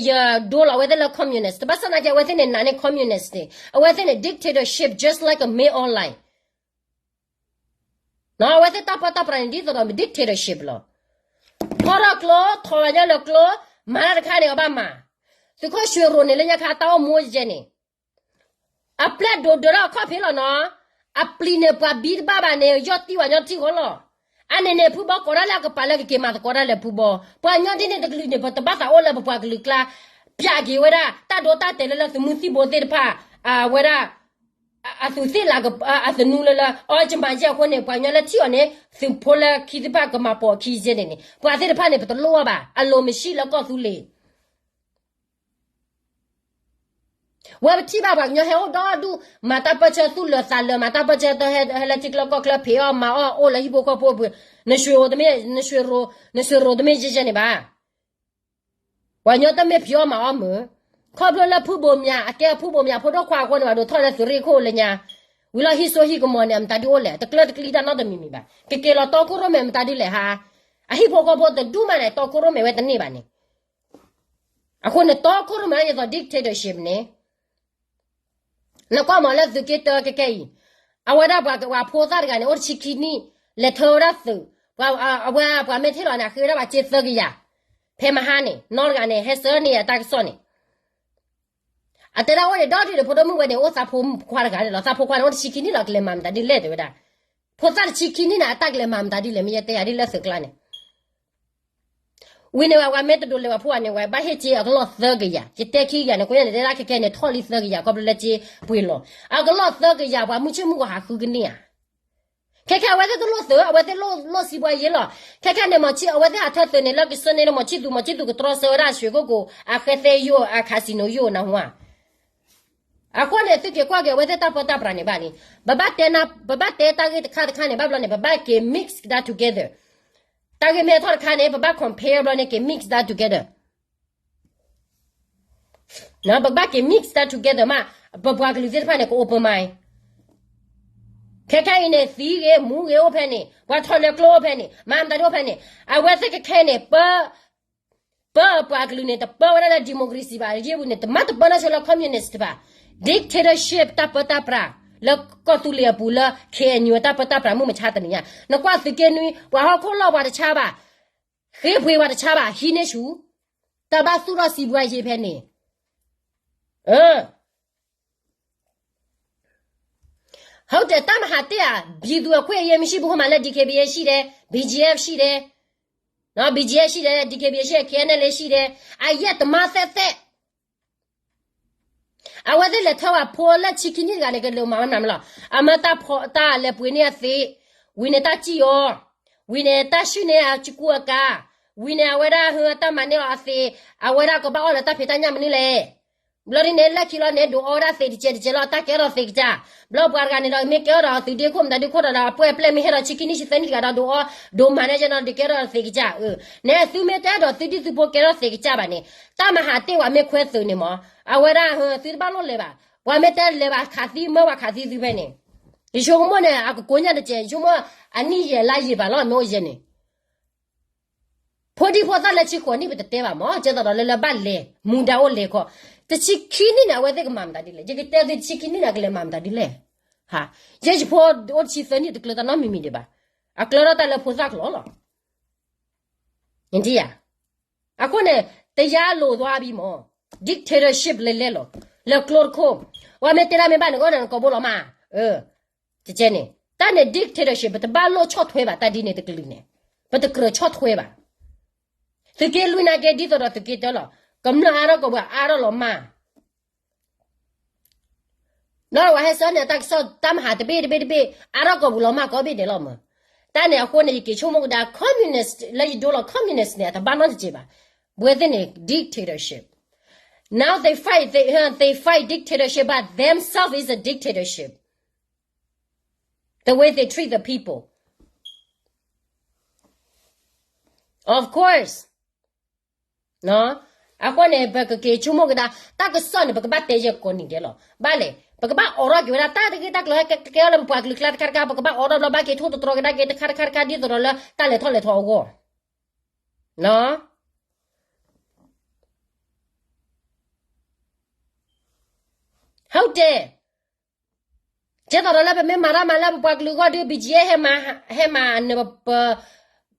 ယဒိလီၤအဝဲသ့ၣ်လၢ communist, ဘၣ်ဆၣ်သနာ်က့ အဝဲသ့ၣ်န့ၣ် နာ်န့ၢ် communist န့ၣ် အဝဲသ့ၣ်န့ၣ် dictatorship just like a Min Aung Hlaing. အဝဲသ့ၣ်တၢ်ပၢတၢ်ပြးန့ၣ် ဒ်သိးဒီး dictatorship လီၤ. ထီထီၣ်ကျိ, ထီၣ်ပှၤညီလၢကျိ, မၤတၢ်တခါန့ၣ် အဘၣ်မၤ. သုးခိၣ်ရွှ့ရိၤန့ၣ် လၢညါခါတၢ်အိၣ်မူယဲန့ၣ် အပျဲၢ်ဒိးဒၢးထီၣ်အခီၣ်ဖံးလီၤနီၤ. အပျံၤန့ၣ် ပှၤဘံတဘၣ်ဘၣ်န့ၣ် ယီၢ်တံၢ်ပှၤညီထံဃီလီၤ. အန့ၣ်န့ၣ် ဖုဘီကိးဒၣ်လၢအကပၤလၢကက့ၤမၤသကိးတၢ်လၢဖုဘီ. ပှၤညီဒ်န့ၣ်တကလုာ်န့ၣ် ပတဘၣ်သးအိၣ်လၢပပှၤကလုာ်ကျါ ပၠးက့ၤဝဲဒၣ် တၢ်ဒိတၢ်တဲာ်လၢလၢသုးမုၢ်သံၣ်ဘိသ့ၣ်တဖၣ် အဝဲဒၣ် အသုးသ့ၣ်လၢ အသနူလၢလၢ အီၣ်ကမၤယဲၢ်အဃိန့ၣ် ပှၤကညီလၢထံၣ်အီၤန့ၣ် သုးဖိလၢခံသ့ၣ်တဖၣ်ကမၤပိာ်အခံယဲန့ၣ်န့ၣ် ပှၤသ့ၣ်တဖၣ်န့ၣ် ပတလိၣ်အီၤဘၣ် အလိုမရှိလၢကီၢ်သူလ့ၤ ဝဲပထံၣ်ဘၣ်ပှၤကညီဟဲအိၣ်ဒီဒူၣ် မၤတၢ်ပၢၢ်ဆၢသူၣ်လၢာ်သးလၢာ် မၤတၢ်ပၢၢ်ဆၢတဟဲလၢထံကျိကီၢ်ချၢ ဖံးအီၣ်မၤအီၣ်အိၣ်လၢဟံၣ်ဖိဃီဖိအပူၤ နရွှ့ရိၤတမ့ၢ် နရွှ့ရိၤ နရွှ့ရိၤတမ့ၢ်ယဲယဲန့ၣ်ဘၣ်. ပှၤကညီတမ့ၢ်ဖံးအီၣ်မၤအီၣ်မုာ် ခီဖျိလၢဖုဘိးမၠး အကဲဖုဘိးမၠးဖိဒိၣ်ခွါအဃိန့ၣ် ဘၣ်ဒိးထီၣ်လၢသုးရ့ၣ်ခိၣ်လၢညါ ဝံၤလီၤဟံၣ်စိဟံၣ်ကမီၤန့ၣ် အမတၤဒုအိၣ်လဲၣ် တကျၢၤတကျံတၢ်နီတမံၤမံၤဘၣ် ကက့ၤလီၤတီခိၣ်ရိၣ်မဲမတၤဒုလဲၣ်ဟါ အဟံၣ်ဖိဃီဖိတဒူၣ်မးန့ၣ် တီခိၣ်ရိၣ်မဲဝဲတန့ၢ်ဘၣ်န့ၣ် အဃိန့ၣ် တီခိၣ်ရိၣ်မဲလၢယသိး dictatorship န့ၣ် နကွၢ်မးလၢသုးက့တၢကကဲအံၤ အဝဲဒၣ်ပှၤဖိသၣ်တဂၤန့ၣ် အိၣ်တဆံခံနံၣ် လဲၤထၢဝဲဒၣ်သုး အဝဲပှၤမ့ၢ်ထံၣ်လီၤန့ၣ် အဃ့ဝဲဒၣ်ပှၤစ့သၢကယၤ ဖဲမဟါန့ၣ် နီတဂၤန့ၣ် ဟဲစၢန့ၢ်အတၢ်ကစီၣ်န့ၣ် အတဲဒၣ်အိၣ်ဒံးဒီဒူၣ်ဒီး ဖိဒိၣ်မုၣ်ဝဲန့ၣ် အိၣ်သးဖိခွါတဂၤန့ၣ်လီၤ သးဖိခွါန့ၣ်အိၣ်တဆံခံနံၣ်လီၤ ကလဲၤမၤမတၤဒ်လဲၣ်တဲဝဲဒၣ် ဖိသၣ်တဆံခံနံၣ်န့ၣ် အတၢ်ကလဲၤမၤမတၤဒ်လဲၣ် မ့ၢ်ယဲတဲယၤဒ်လၢသုးကျါန့ၣ် ဝံၤန့ၣ် ပှၤမ့ၢ်တဒိးလဲၤပှၤဖိန့ၣ် ဝဲဘၣ်ဟ့ၣ်စ့အကလီၢ်သၢကယၤ ယတဲခံကယၤန့ၣ် ကွၢ်န့ၣ် တဲဒၣ်ခဲခဲန့ၣ် ထီၣ်လံသၢကယၤ ခီဖျိလၢစ့ပှ့ၤလီၤ အကလီၢ်သၢကယၤ ပှၤမုၢ်ဆ့ၣ်မုၢ်ဂီၤဟးဃုကန့ၢ်ဧါ ခဲခဲအဝဲသ့ၣ်တလိၣ်သုး အဝဲသ့ၣ်လိၣ်လိၣ်စံးဘှါယ့လီၤ. ခဲခဲန့ၣ် မီၤဆံ အဝဲသ့ၣ်ဟးထၢသုးန့ၣ် လၢကစၢၢ်န့ၣ်လၢမီၤဆံသူး မီၤဆံသူးကတြီဆၢဝဲဒၣ် ရွှေကုက္ကို အဃဲသဲယိၣ် အcasinoယိၣ်နၢ်ဟူဧါ. အဃိန့ၣ် သုက့ၤကွၢ်က့ၤအဝဲသ့ၣ်တၢ်ပၢတၢ်ပြးန့ၣ်ဘၣ်န့ၣ် ပဘၣ်တဲန ပဘၣ်တဲတၢ်ဂ့ၢ်တခါတခါန့ၣ် ဘၣ်ဘျီန့ၣ် ပဘၣ်က့ၤ mix that together. တၢ်ဂ့ၢ်မ့ၢ်ထီၣ်တခါန့ၣ် ပဘၣ် compare ဘျီန့ၣ် က့ၤ mix that together. ပကဘၣ်က့ၤ mix that together မး ပပှၤကလုာ်သ့ၣ်တဖၣ်န့ၣ် က open mind. ခဲခဲအံၤန့ၣ် သံဂ့ၤ မူဂ့ၤအိၣ်ဖဲန့ၣ် ပှၤထီၣ်လဲၤကျိအိၣ်ဖဲန့ၣ် မၤမတၤဒ်အိၣ်ဖဲန့ၣ် အဝဲသ့ၣ်ခဲခဲန့ၣ် ပ ပပှၤကလုာ်န့ၣ် တပၢဝဲဒၣ်လၢ democracy ဘၣ် ယ့ပူၤန့ၣ် တမၤတပၢနီၢ်ဆိလၢ communist ဘၣ် dictatorship တၢ်ပၢတၢ်ပြး လၢကီၢ်သူလ့ၤအပူၤလၢ KNU တၢ်ပၢတၢ်ပြးမုၢ်မဆါတနံၤညါ နကွၢ်သုးက့နွံ ပှၤဟီၣ်ခိၣ်လီၢ်ပှၤတဆါဘၣ် ဃ့ပှ့ၤပှၤတဆါဘၣ် ဟံးန့ၢ်ဆူၣ် တၢ်ဘၣ်သူၣ်ထီၣ်စံးဘှါယ့ဖဲန့ၣ် ဟုတ်တယ် တၢ်မၤဟးတ့ၢ်ဧါ ပြည်သူ့အခွင့်အရေးမရှိဘူး ဟိုမှာလည်း DKBA ရှိတယ် BGF ရှိတယ်နော် BGF ရှိတယ် DKBA ရှိတယ် KNLA ရှိတယ် အရက်သမားသက်သက် အဝဲသ့ၣ်လဲၤထၢဝဲဖိလၢဆံခံနံၣ်တဂၤန့ၣ် ကလဲၤမၤမနုၤမလီၤ အမၢတၢ်ဖီတၢ်လဲၤပှ့ၤန့ၢ်အသံး ဝံၤန့ၣ်တၢ်စံၣ်အီၤ ဝံၤန့ၣ်တၢ်ဆှုၣ်န့ၢ်အကူအကၤ ဝံၤန့ၣ်အဝဲဒၣ်ဟၢတၢ်မၤန့ၢ်အီၤအသံး အဝဲဒၣ်ကဘၣ်အီၣ်လၢတၢ်ဖံးတၢ်ညၣ်မနုၤလဲၣ် ဘျီဒ်န့ၣ် လၢခံလီၤန့ၣ် ဒုးအီဝဲဒၣ်သံးတကဲးတကဲးလီၤ တၢ်ကဲထီၣ်သံးကစၢ် ဘျီပှၤတဂၤန့ၣ်ဒီး မ့ၢ်ကဲထီၣ်ဒီးသုးဒ့ခိၣ်မတၤဒ့ခိၣ်ဒီး အပှဲၢ်အပျဲၢ်မ့ၢ်ဟဲဒီးဆံခံနံၣ်ဆံသၢနံၣ်တဂၤဒီး ဒုးအီ ဒုးမၤန့ၢ်ကဲနီၤ ဒုးကဲထီၣ်သံးကစၢ် အၢ နဲသုမ့ၢ်တအဲၣ်ဒိးသုဒံၣ်သုဖိကဲထီၣ်သံးကစၢ်ဘၣ်န့ၣ် တၢ်မၤဟးတ့ၢ်ဝဲမ့ၢ်ခွဲသုးန့ၣ်မး အဝဲဒၣ် သုတဘၣ်လိၣ်လဲၤဘၣ် ပှၤမ့ၢ်တဲလဲၤဘၣ်ခးသံမၢပှၤခးသံသုဖဲန့ၣ် ယဆိကမိၣ်န့ၣ် အကကိးညၣ်တစဲး ယဆိကမိၣ် အနံၣ်ယဲၢ်လါယံာ်ဘၣ်လီၤ မ့ၢ်အိၣ်ယဲန့ၣ် ဖိဒံဖိသၣ်လၢဆံဃိးနံၣ်ပတတဲဘၣ်မး ကဲသိးဒီးလၢလၢဘၣ်လဲၤ မူဒါအိၣ်လဲၤခီ တဆံခံနံၣ်န့ၣ် အဝဲသ့ၣ်ကမၤမတၤဒ်လဲၣ် ယကတဲသုတဆံခံနံၣ်န့ၣ် ကလဲၤမၤမတၤဒ်လဲၣ် ဟါ ယဲယဖိအိၣ်တဆံသၢနံၣ် တကျၢၤတၢ်နီတမံၤမံၤဒံးဘၣ် အကျၢၤထီၣ်တၢ်လၢဖိသၣ်ကျိာ်လီၤ နထံၣ်ဧါ အဃိန့ၣ် တယါလိာ်သွါဘံမး dictatorship လဲၤလဲၤလီၤ လၢကျိတခိၣ် ဝဲမ့ၢ်တဲဒၣ်မ့ၢ်ဘၣ်န့ၣ် ကအိၣ်ဒီးနကိာ်ဘိလီၤမး ကဲန့ၣ် တၢ်န့ၣ် dictatorship ပတဘၣ်လိၣ်ဆီၣ်ထွဲဘၣ် တၢ်ဒ်န့ၣ်တကလုာ်န့ၣ် ပတကြၢးဆီၣ်ထွဲဘၣ် သုးက့လွံၢ်နာ်က့ ဒ်သိးဒီးသုးက့တၢလီၤ ကမျၢၢ်အါထီၣ်ကိာ်ပူၤအါထီၣ်လီၤမး လီၤဝဲဟဲဆၢန့ၣ် တၢ်ကစီၣ်တၢ်မၤဟးတဘ့ၣ်တဘ့ၣ်တဘ့ၣ် အါထီၣ်ကိာ်ပူၤလီၤမး ကိးဘ့ၣ်ဒဲးလီၤမး တၢ်န့ၣ်အဃိန့ၣ် ယက့ၤဆိကမိၣ်ကဒါ communist လၢယဒိလီၤ communist န့ၣ် အတဘၣ်နီတစဲးဘၣ် ပဝဲသ့ၣ်န့ၣ် dictatorship Now they fight, they, uh, they fight dictatorship, but themselves is a dictatorship. The way they treat the people. Of course. အဃိန့ၣ် ပကက့ၤဆိကမိၣ်ကဒါ တၢ်ကစီၣ်န့ၣ် ပကဘၣ်တဲယဲၢ်ကိးနံၤဒဲးလီၤ. ဘၣ်လဲၣ် ပကဘၣ်အိးထီၣ်က့ၤဝဲဒၣ် တၢ်တဂ့ၢ်တၢ်ကျိၤဟဲကဲလၢပပှၤကလုာ်ကျါတခါတခါ ပကဘၣ်အိးထီၣ်ဘျီ ဘၣ်က့ၤထိၣ်သတြီၤကဒါက့ၤတခါတခါတခါ ဒ်သိးဒီးလၢတၢ်လဲၤထီၣ်လဲၤထီအဂီၢ် ဟုတ်တယ်. ကဲသိးဒီးလၢပမ့ၢ်မၤတၢ်မၤလၢပပှၤကလုာ်အဂီၢ်ဒီး BGF ဟဲမၤ ဟဲမၤနၢၤ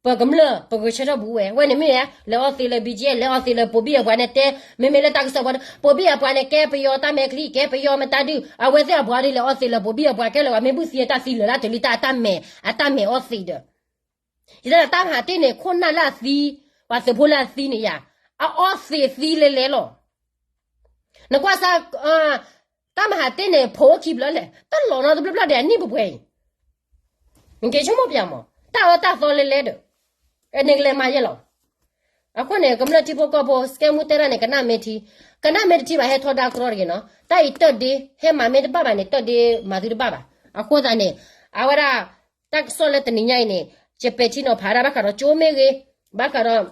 ပကမျၢၢ် ပဂဲၤဆၢထၢၣ်ဘူးဝဲ ဝဲန့ၣ်မ့ၢ် လဲၤအီသံးလၢ BGF လဲၤအီသံးလၢ ပိာ်ဘံၣ်အပှၤန့ၣ်တဲ မ့မ့ၢ်လၢတၢ်ကစီၣ်ပှၤ ပိာ်ဘံၣ်အပှၤန့ၣ် ကဲပယီၤတၢ်မဲာ်ချံ ကဲပယီၤမတၤဒုး အဝဲသ့ၣ်အပှၤဒုးလဲၤအီသံးလၢ ပိာ်ဘံၣ်အပှၤ ကဲလၢၤဘၣ် မ့ၢ်ဘူၣ်သံအတၢ်သံလၢာ်လၢတလံတၢ် အတၢ်မဲာ် အတၢ်မဲာ်အီသံးဒီး ယတဲတၢ်မၤဟးတ့ၢ်န့ၣ် ခိၣ်နၢ်လၢအသံ ပှၤသုးဖိလၢအသံန့ၣ်ယါ အအီသံးသံလဲၤလဲၤလီၤ. နကွၢ်စၢ် တၢ်မၤဟးတ့ၢ်န့ၣ် ဖိအိၣ်ခံဘျီလဲၣ် တလီၤနီတဘျီဘျီဒီးအနံၣ်ပှဲၤပှဲၤအံၤ နက့ၤဆိကမိၣ်ပၠးမး တၢ်အၢတၢ်သီလဲၤလဲၤဒီး န့ၣ်ကလဲၤမၤယဲလီၤ. အဃိန့ၣ် ကမျၢၢ်ထံဖိကီၢ်ဖိ စကဲမူတဲတၢ်န့ၣ် ကနၣ်မ့ၢ်ထံ ကနၣ်မ့ၢ်တထံဘၣ် ဟဲထီဒါကရီတဂ့ၤနီၤ တၢ်အံၤတၢ်ဒ့ ဟဲမၤမ့ၢ်တဘၣ်ဘၣ်န့ၣ် တၢ်ဒ့မၤသုတဘၣ်ဘၣ်. အဃိသတးန့ၣ် အဝဲဒၣ် တၢ်ကစီၣ်လၢတနံၤညါအံၤန့ၣ် ယပဲာ်ထံနီၤဖးဒၣ်ဘၣ်ဃးဒီးကၠိမ့ၢ်ဂ့ၤ ဘၣ်ဃးဒီး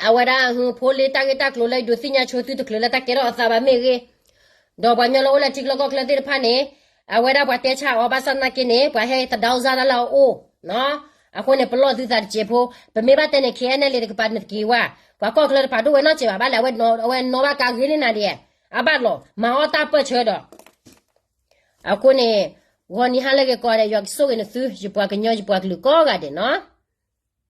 အဝဲဒၣ်ဟၢဖိလ့တၢ်ဂ့ၢ်တၢ်ကျိၤလၢယဒုးသ့ၣ်ညါဆိသုတချုးလၢတၢ်ကဲထီၣ်အသးဘၣ်မ့ၢ်ဂ့ၤ ဒီးပှၤကညီလၢအိၣ်လၢထံချၢကီၢ်ချၢသ့ၣ်တဖၣ်န့ၣ် အဝဲဒၣ်ပှၤတဲဆါအီၤဘၣ်ဆၣ်သနာ်က့န့ၣ် ပှၤဟဲသဒၣ်စၢ်တၢ်လၢအအိၣ် အဃိန့ၣ် ပလီၢ်သုသးတစဲးဖိ ပမ့ၢ်ဘၣ်တဲန့ၣ် KNLA တကပၤန့ၣ်တက့ၤဝဲ ပှၤကီၢ်ချၢတဖၣ်ဒိၣ်ဝဲနီတစဲးဘၣ် ဘၣ်လဲၣ် အဝဲနီၣ်ဘၣ်ကါဂ့ၤန့ၢ်နၤဒံး အဘၣ်လီၤ မၤအီၣ်တၢ်ပၢၢ်ဆၢဒီး အဃိန့ၣ် ဂီၤနံၤဟါလၢဂ့ၤကိးဂၤဒဲး ယွၤကဆိၣ်ဂ့ၤနသု ယပှၤကညီ ယပှၤကလုာ်ကိးဂၤဒဲးနီၤ.